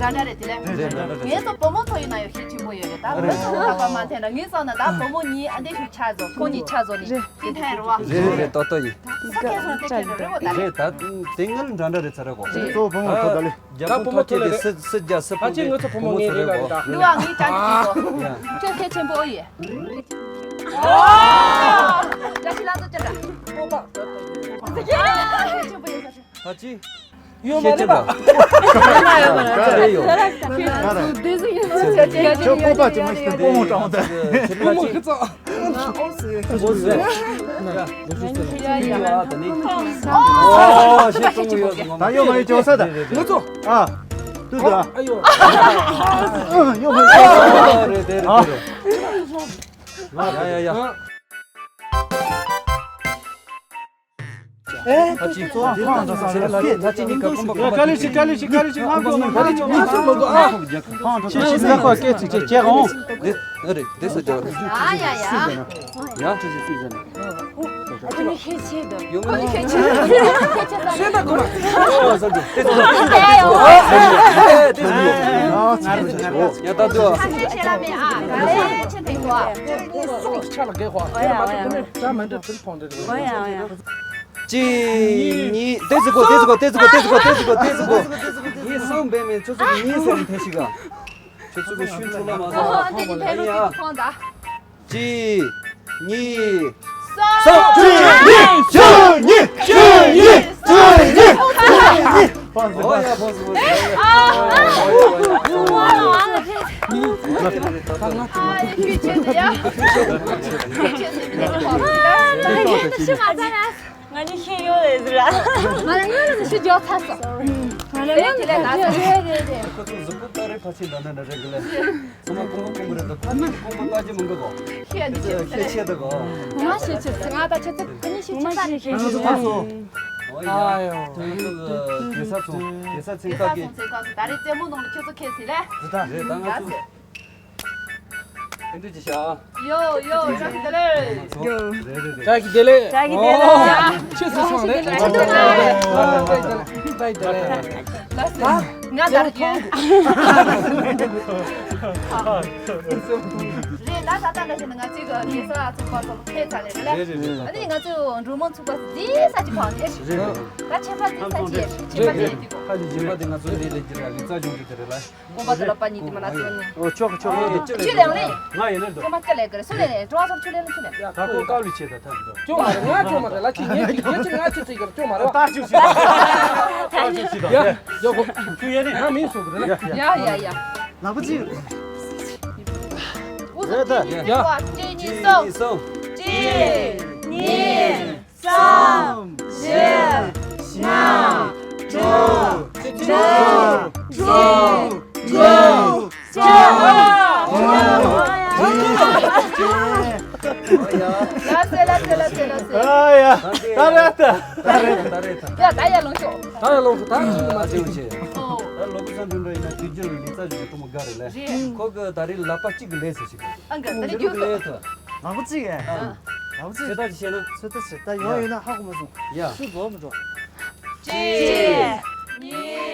འདྲ་འདྲ་རེད་དེ་ལ། རེད་རེད་རེད། ངས་ཚོ་བུ་མོ་ཚོ་ཡིན་ན་ཡོད་ཤེས་ཆེན་པོ་ཡོད་རེད། ད་ང་ཚོ་ལ་པ་མ་འཐེན་ན་ངས་སང་ན་ད་བུ་མོ་གཉིས་ཨ་འདྲ་ཞིག་ཆགས་བཟོ་ཁོང་གཉིས་ཆགས་བཟོ་ནི་དེ་འཐེན་རེད་བ། རེད་རེད་རེད། ཏག་ཏག་ཡིན། ས་ཁ་སང་དེ་ཁྱེད་རེད་བ་ད། རེད་ད། དེ་ངལ་འདྲ་འདྲ་རེད་ཚ་ར་གོ། གཙོ་བོ་བུ་མོ་ཚོ་ད་ལེ། རྒྱ་ད་བུ་མོ་ཐོག་ཁྱེད་དེ་སི་སི་རྒྱ་སི་ཕ་ཕུ་ཆེ་གི་ང་ཚོ་བུ་བུ་མོ་མོ་ངའི་ཚོ་རེད་རེད་གོ། ལ་ད། འདུག་ཨ་ངའི་ཅང་གི་ཅིག་གོ། ཡ། ཁྱོད་ཁྱད་ཆེན་པོ་ཡོད། ཨོ། ཡ་ཤི་ལ་ཚོ་ཅི་འདྲ། ཁྱད་ཆེན་པོ་ཡོད་ས་ཞིག་ཕ་ཅི། ཡོད་མ་རེད་པ། ཁྱད་ཆེན་པོ། ཁྱད་ཆེན་པོ་ཡོད། ཁྱོད་ཁོ་པ་ཅི་མ་ཤི་ད་བུ་མོ་ཀྲང་ད། བུ་མོ་ཁི་ཚོ། ད་ཡོད་མ་ཡོད་ཅོ་ས་ད། ང་ཚོ། ཨ། ཏུ་ཏུ། ཨ་ཡོ། ཡོད་མ་ཡོད། ཨ། རེད་རེད་རེད། ཡ་ཡ་ཡ། ཨེ། ད་ཅི་ཚོ་དེ་ལ་ད་ཅི་ནི་ཀ་ཀུམ་པ་ཀུམ་པ། ཀ་ལི་ཤི་ཀ་ལི་ཤི་ཀ་ལི་ཤི། ང་ཚོ་ང་ཚོ་ང་ཚོ་ལོ་ཏོ་ཨ། ཤི་ཤི་ཟ་ཁོ་སྐད་ཅིག་ཅིག་ཅེ་ཧོང་། དེ་རེད་དེ་ས་ཅོ། ཡ་ཡ་ཡ། ཡ། ཅི་ཞིག་སུས་ཟ་ནི། ཨ་ནི་ཤེས་ཆེ་དོ། ཡོང་མ་ནི་ཤེས་ཆེ་དོ། ཤེས་ཆེ་དོ། ཤེས་ད་ཀུམ་པ། ཨོ་ས་ཅོ། དེ་ཚོ་དེ་ཚོ་དེ་ཚོ། ཡ་ད་དུ། ཡ་ད་དུ། ཁ་ཤས་ཆེ་ལ་མེད་ཨ། ག་རེ་ཆེ་དེ་ཁོ། ཨོ་ཡ་ཨོ་ཡ། ཨོ་ཡ་ཨོ་ཡ། གཅིག་གཉིས། ཏེ་ཙི་གོ་ཏེ་ཙི་གོ། ངས་བསམ་པའི་མེད། ཁྱོད་ཚོ་གི་གཉིས་ཟེར་ནས་ཕེབས་ཤིག་ག་ཁྱོད་ཚོ་གི་ཤུན་ཚོ་ལ་མ་ཟ། ཨོ་ཨོ་འདི་ནི་ཕེབས་རོགས་ཀྱི་ཐོང་ད། གཅིག་གཉིས། གསུམ། གཅིག་གཉིས། གཅིག་གཉིས། གཅིག་གཉིས། གཅིག་གཉིས། ཕོན་སོང་། ཨོ་ཡ་ཕོན་སོང་། ཨོ་ཡ་ཕོན་སོང་། ང་ནི་ཤེས་ཡོད་རེད་ཟེར་ར། ང་ནི་ཤེས་ཡོད་རེད་ཟེར་ར། ང་ནི་སྔོན་ལ་ཞུ་རྒྱག་ཚར་སོང་། ང་ནི་སྔོན་ལ་ཞུ་རེད་རེད་རེད། ཁོ་ཚོ་གཟུགས་པོ་ལྟ་རེ་ཕ་ཆེ་འདྲ་ན་འདྲ་རེད་གི་ལེ། ཚང་མ་ཀོང་པོ་ཀོང་པོ་རེད་འདུག་ཕ་ཆེ་ཀོང་པོ་ལྟ་རྒྱུ་མི་འདུག་གོ། ཁྱེད་འདི་ཁྱེད་ཁྱེད་ཆེ་འདུག་གོ། ང་ཤེས་ཆེ་ང་ད་ཆེ་ཚེ་ཁ་ཉིན་ཤེས་ཆེ་ད་ནི་ཤེས་ཆེ། ཨོ་ཡ། ཨ་ཡོ། ད་ང་ཚོ་གེ་སར་ཚོ་གེ་སར་ཚིག་ཁ་གི། ད་རེས་རྩེད་མོ་ནང་ལ་ཁྱོད་ཚོ་ཁེལ་སི་ལེ། རེད་ད་ང་ཚོ། ཨེ་འདྲ་ཅི་བྱ། ཡོ་ཡོ། བཀྲ་ཤིས་བདེ་ལེགས། ཡོ། རེད་རེད་རེད། བཀྲ་ཤིས་བདེ་ལེགས། བཀྲ་ཤིས་བདེ་ལེགས། ཨོ། ཁྱེད་ཚོ་སོང་རེད། བཀྲ་ཤིས་བདེ་ལེགས། བཀྲ་ཤིས་བདེ་ལེགས། ལགས་སོ། ང་དར་རྒྱུན། རེད། ད་ད་ལྟ་འདྲ་བྱས་ན་ང་ཚོའི་གི་གེ་སར་ཚོགས་པ་ཚོ་ཕེབས་ཚར་རེད་ལ། རེད་རེད་རེད། ཨ་ནི་ང་ཚོའི་འབྲུག་མོ་ཚོགས་པ་འདི་ས་ཅིག་གང་རེད། རེད་རེད། ད་ཁྱད་པར་འདི་ས་ཅིག་ཁྱད་པར་འདི་འདི་གོ། ཁ་ཅིག་རྗེས་མ་དེ་ང་ཚོ་འདི་ལས་ཀྱི་རེད། ལི་ཙ་གཞུང་གི་དེ་རེད་ལ། དགོན་པ་དེ་ལ་པ་ཉིད་དེ་མ་ན་ཚོ་ནི། ཨོ་ཆོག་གི་ཆོག་གི། ཆུ་ལེན་ལེ། ང་ཡིན་ན་འདུག་ཁྱོད་མ་སྐད་ལས་གི་རེད། སུ་ལེན་ལེ། ཀྲོ་ཚོར་ཆུ་ལེན་ལེ་ཆུ་ལེན། ད་ཁོ་དཀའ་ལས་ཆེ་ད་ཐབས་འདུག་ཅོ་མ་རེད། ང་ཅོ་མ་རེད་ལ་ཅི་ཉེ་ཅི་ཉེ་ཅི་ང་ཅི་ཅི་གི་རེད། ཅོ་མ་རེད། ད་ཅོ་ཞིག་ད་ཅོ་ཞིག་ཡ་ཡ་གོ། ཁྱོད་ཡ་ནི་ང་མིན་སུ་གི་རེད། ཡ་ཡ་ཡ། ལག་པ་ཅི། རེད་ད། ཡ། གཅིག་གཉིས་གསུམ། གཅིག་གཉིས། གསུམ། བཞི། ལྔ། དྲུག་དྲུག་དྲུག་དྲུག་ལགས་སེ་ལགས་སེ་ལགས་སེ་ལགས་སེ། ཨ་ཡ། ད་རེད་ད། ད་རེད་ད། ད་རེད་ད། ཡ་ད་ཡ་ལོངས་ཤོག་ད་ཡ་ལོངས་ཤོག་ད་ཅི་མ་ཅི་བྱེད། ད་ལོ་ཀུ་སང་དུ་འགྲོ་ཡིན་ན་དུས་རྒྱུན་ལ་ལི་ཙ་ཞིག་གི་གཏུམ་དགའ་རེད་ལས། རེད། ཁོ་གི་ད་རེས་ལག་པ་གཅིག་གི་ལས་ཟེར་ཞིག་ཨང་གི་ད་རེས་རྒྱུག་གི་ལས་ད། ལག་པ་གཅིག་ཡ། ལག་པ་གཅིག་ཚོད་ལྟ་ཅིག་བྱས་ན། ཚོད་ལྟ་བྱེད་ད་ཡོང་ཡོད་ན་ཧ་གོ་མ་སོང་། ཡ། ཤུ་བོ་མི་འགྲོ། གཅིག་གཉིས།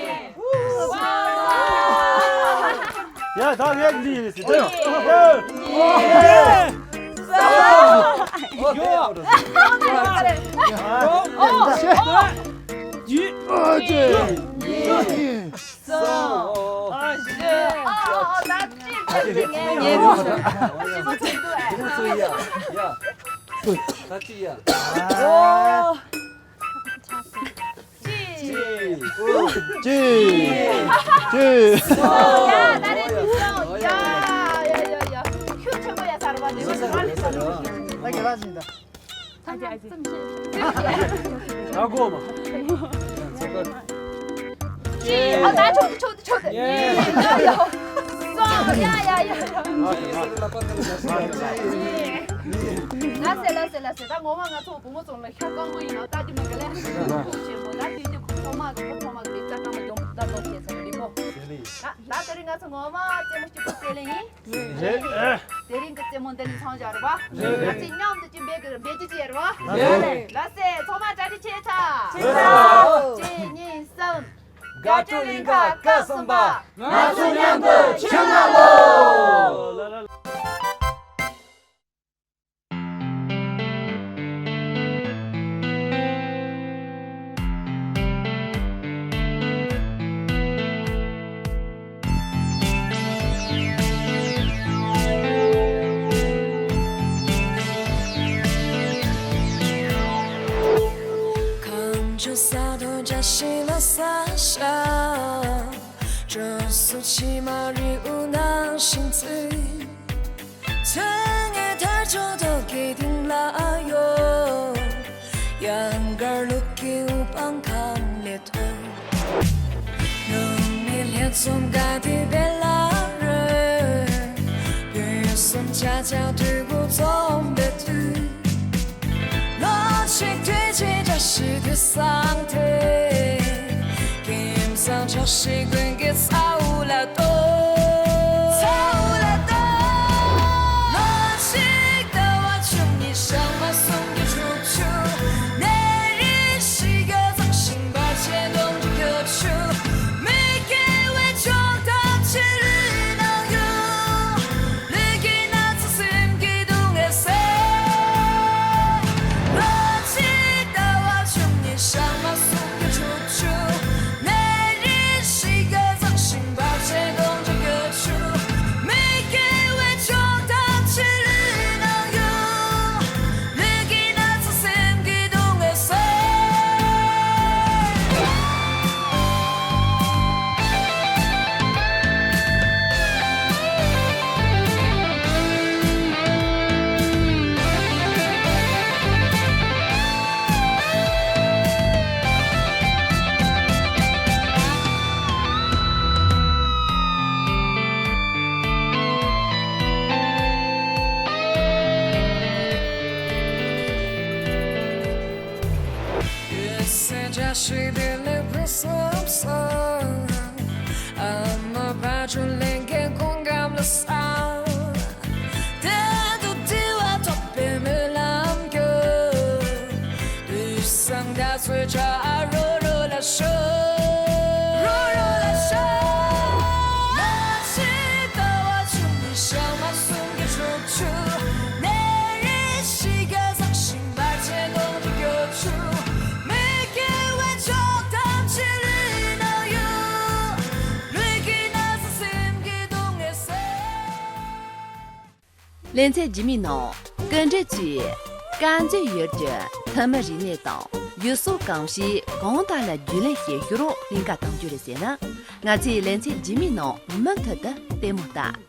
ཡ་ད་ངས་འདི་ཡིན་ཟེར་ད་ཡོང་། གཉིས། གསུམ། ཡོ། ཨོ་ཨོ་ཨོ། གཅིག་གཉིས། གསུམ། ཨ་ཞེ། ཨ་ཨ་ཨ་ད་ཅི་ཅི་ཅི་ངས་ཉེ་རུ་ཞིབ་པོ་ཚིག་འདུག་ཨེ། ཚིག་ཡ་ཡ། ད་ཅི་ཡ། ཨོ། ཅི། ཅི། ཅི། ཨོ་ཡ་ད་རེ་ཅི་སོང་ཡ་ཡ་ཡ་ཡ། ཁྱུ་ཆེན་པོ་ཡ་ཚར་བ་དེ་མ་ཚར་ལས་ཚར་ལས་ཀྱི། ད་ག་ལ་ཅི་ད། ཨ་ཅེ་ཨ་ཅེ། ཨ་གོ་མ། ཨ་ད་ཆོག་ཆོག་ཆོག་ཡ་ཡ་ཡ། ཡ་ཡ་ཡ། ལ་སེ་ལ་སེ་ལ་སེ། ད་ངོ་མ་ང་ཚོ་བུ་མོ་ཚོ་ལ་ཤ་སྐམ་པོ་ཡིན་ན་ལྟ་རྒྱུ་མེད་ག་ལེ། ཁུག་ཆེན་པོ་ད་དུས་དེ་ཁོ་ཐོག་མ་གི་ཁོ་ཐོག་མ་གི་ལས་ཀ་བཏང་མ་འཇོམས་ད་ལོག་བྱས་ཚར་རེད་མོ། ད་ད་དེ་རིང་ང་ཚོ་ངོ་མ་རྩེད་མོ་སྐྱིད་པོ་རྩེ་ལེ་ཡིན། རེད། དེ་རིང་གི་རྩེད་མོ་འདི་ནས་མཚམས་བཞག་རེད་པ། རེད། ང་ཚོས་མཉམ་དུ་ཅིག་འབད་གི་འབད་རྒྱུ་ཅིག་ཡོད་རེད་པ། རེད། ལགས་སེ་ཚང་མ་གྲ་སྒྲིག་བྱས་ཚར། བྱས་ཚར། གཅིག་གཉིས་གསུམ། དགའ་སྤྲོ་གླིང་ག་སྐབས་གསུམ་པ། ང་ཚོ་མཉམ་དུ་ཕྱིར་ན་ལོ། གངས་ལྗོངས་ས་མཐོའི་བཀྲ་ཤིས་ལ་ས་ཞབས། བྲོ་བཟོ་ཕྱི་མ་རི་བོ་ནང་བཞིན་བརྩེགས། ཚོན་ངད་དར་ལྕོག་རྡོ་སྐས་སྟེང་ལ་གཡོ། གཡང་དཀར་ལུག་གི་དབུ་འཕང་གངས་ལས་མཐོ། ནུབ་མོའི་ལྷན་འཛོམས་དགའ་བདེའི་དཔལ་ལ་རོལ། བོད་གསུམ་ཆ་ཆག་འདོད་དགུ་འཛོམས་པའི་དུས། ལོ་གཅིག་དུས་གཅིག་བཀྲ་ཤིས་དུས་བཟང་དེ། ཀུན་བཟང་ཕྱོགས་བཞི་ཀུན་གྱི་ས་འོག་ལ་གཏོར། ས་འོག་ལ་གཏོར། ལོ་གཅིག་ཟླ་བ་བཅུ་གཉིས་ཞག་མ་གསུམ་གྱི་དྲུག་ཅུ། ནད་རིགས་བཞི་བརྒྱ་གཙང་ཞིང་བར་ཆད་སྟོང་དྲུག་བརྒྱད་ཅུ། མི་དགེ་བའི་ཕྱོགས་དང་ཕྱི་རོལ་ནང་ཡུལ། ལུས་ཀྱི་ན་ཚ་སེམས་ཀྱི་སྡུག་བསྔལ་སེལ། ལོ་གཅིག་ཟླ་བ་བཅུ་གཉིས་ཞག་མ་གསུམ་གྱི་དྲུག་ཅུ། ནད་རིགས་བཞི་བརྒྱ་གཙང་ཞིང་བར་ཆད་སྟོང་དྲུག་བརྒྱད་ཅུ། མི་དགེ་བའི་ཕྱོགས་དང་ཕྱི་རོལ་ནང་ཡུལ། ལུས་ཀྱི་ན་ཚ་སེམས་ཀྱི་སྡུག་བསྔལ་སེལ། ཡོད་ཚད་བཀྲ་ཤིས་བདེ་ལེགས་ཕུན་སུམ་ཚོགས། ཨ་མ་ཕ་ཆུང་ལྷན་རྒྱས་སྐུ་ཁམས་ལ་གསལ། བདེ་སྡུག་འདྲ་བ་ཐོབ་པའི་སྨོན་ལམ་རྒྱབ། དུས་བཟང་དར་ཚོན་འཁྲབ་རོགས་རོགས་ལ་ཤོག་རོགས་རོགས་ལ་ཤོག་ལོ་གཅིག་ཟླ་བ་བཅུ་གཉིས་ཞག་མ་གསུམ་གྱི་དྲུག་ཅུ། ལེ་ཚན་རྗེས་མའི་ནང་། སྐུ་མགྲོན་ཚོས་དཀར་མཛེས་ཡུལ་གྱི་ཐུ་མི་རིག་གནས་དང་ཡུལ་སྲོལ་གང་ཞིག་གང་དག་ལ་རྒྱུས་ལོན་བྱེད་ཤོག་རོགས་ལིང་ག་གཏོང་རྒྱུ་རེད་ཟེར་ན། ང་ཚོས་ལེ་ཚན་རྗེས་མའི་ནང་མུ་མཐུད་དུ་ལྟད་མོ་ལྟ།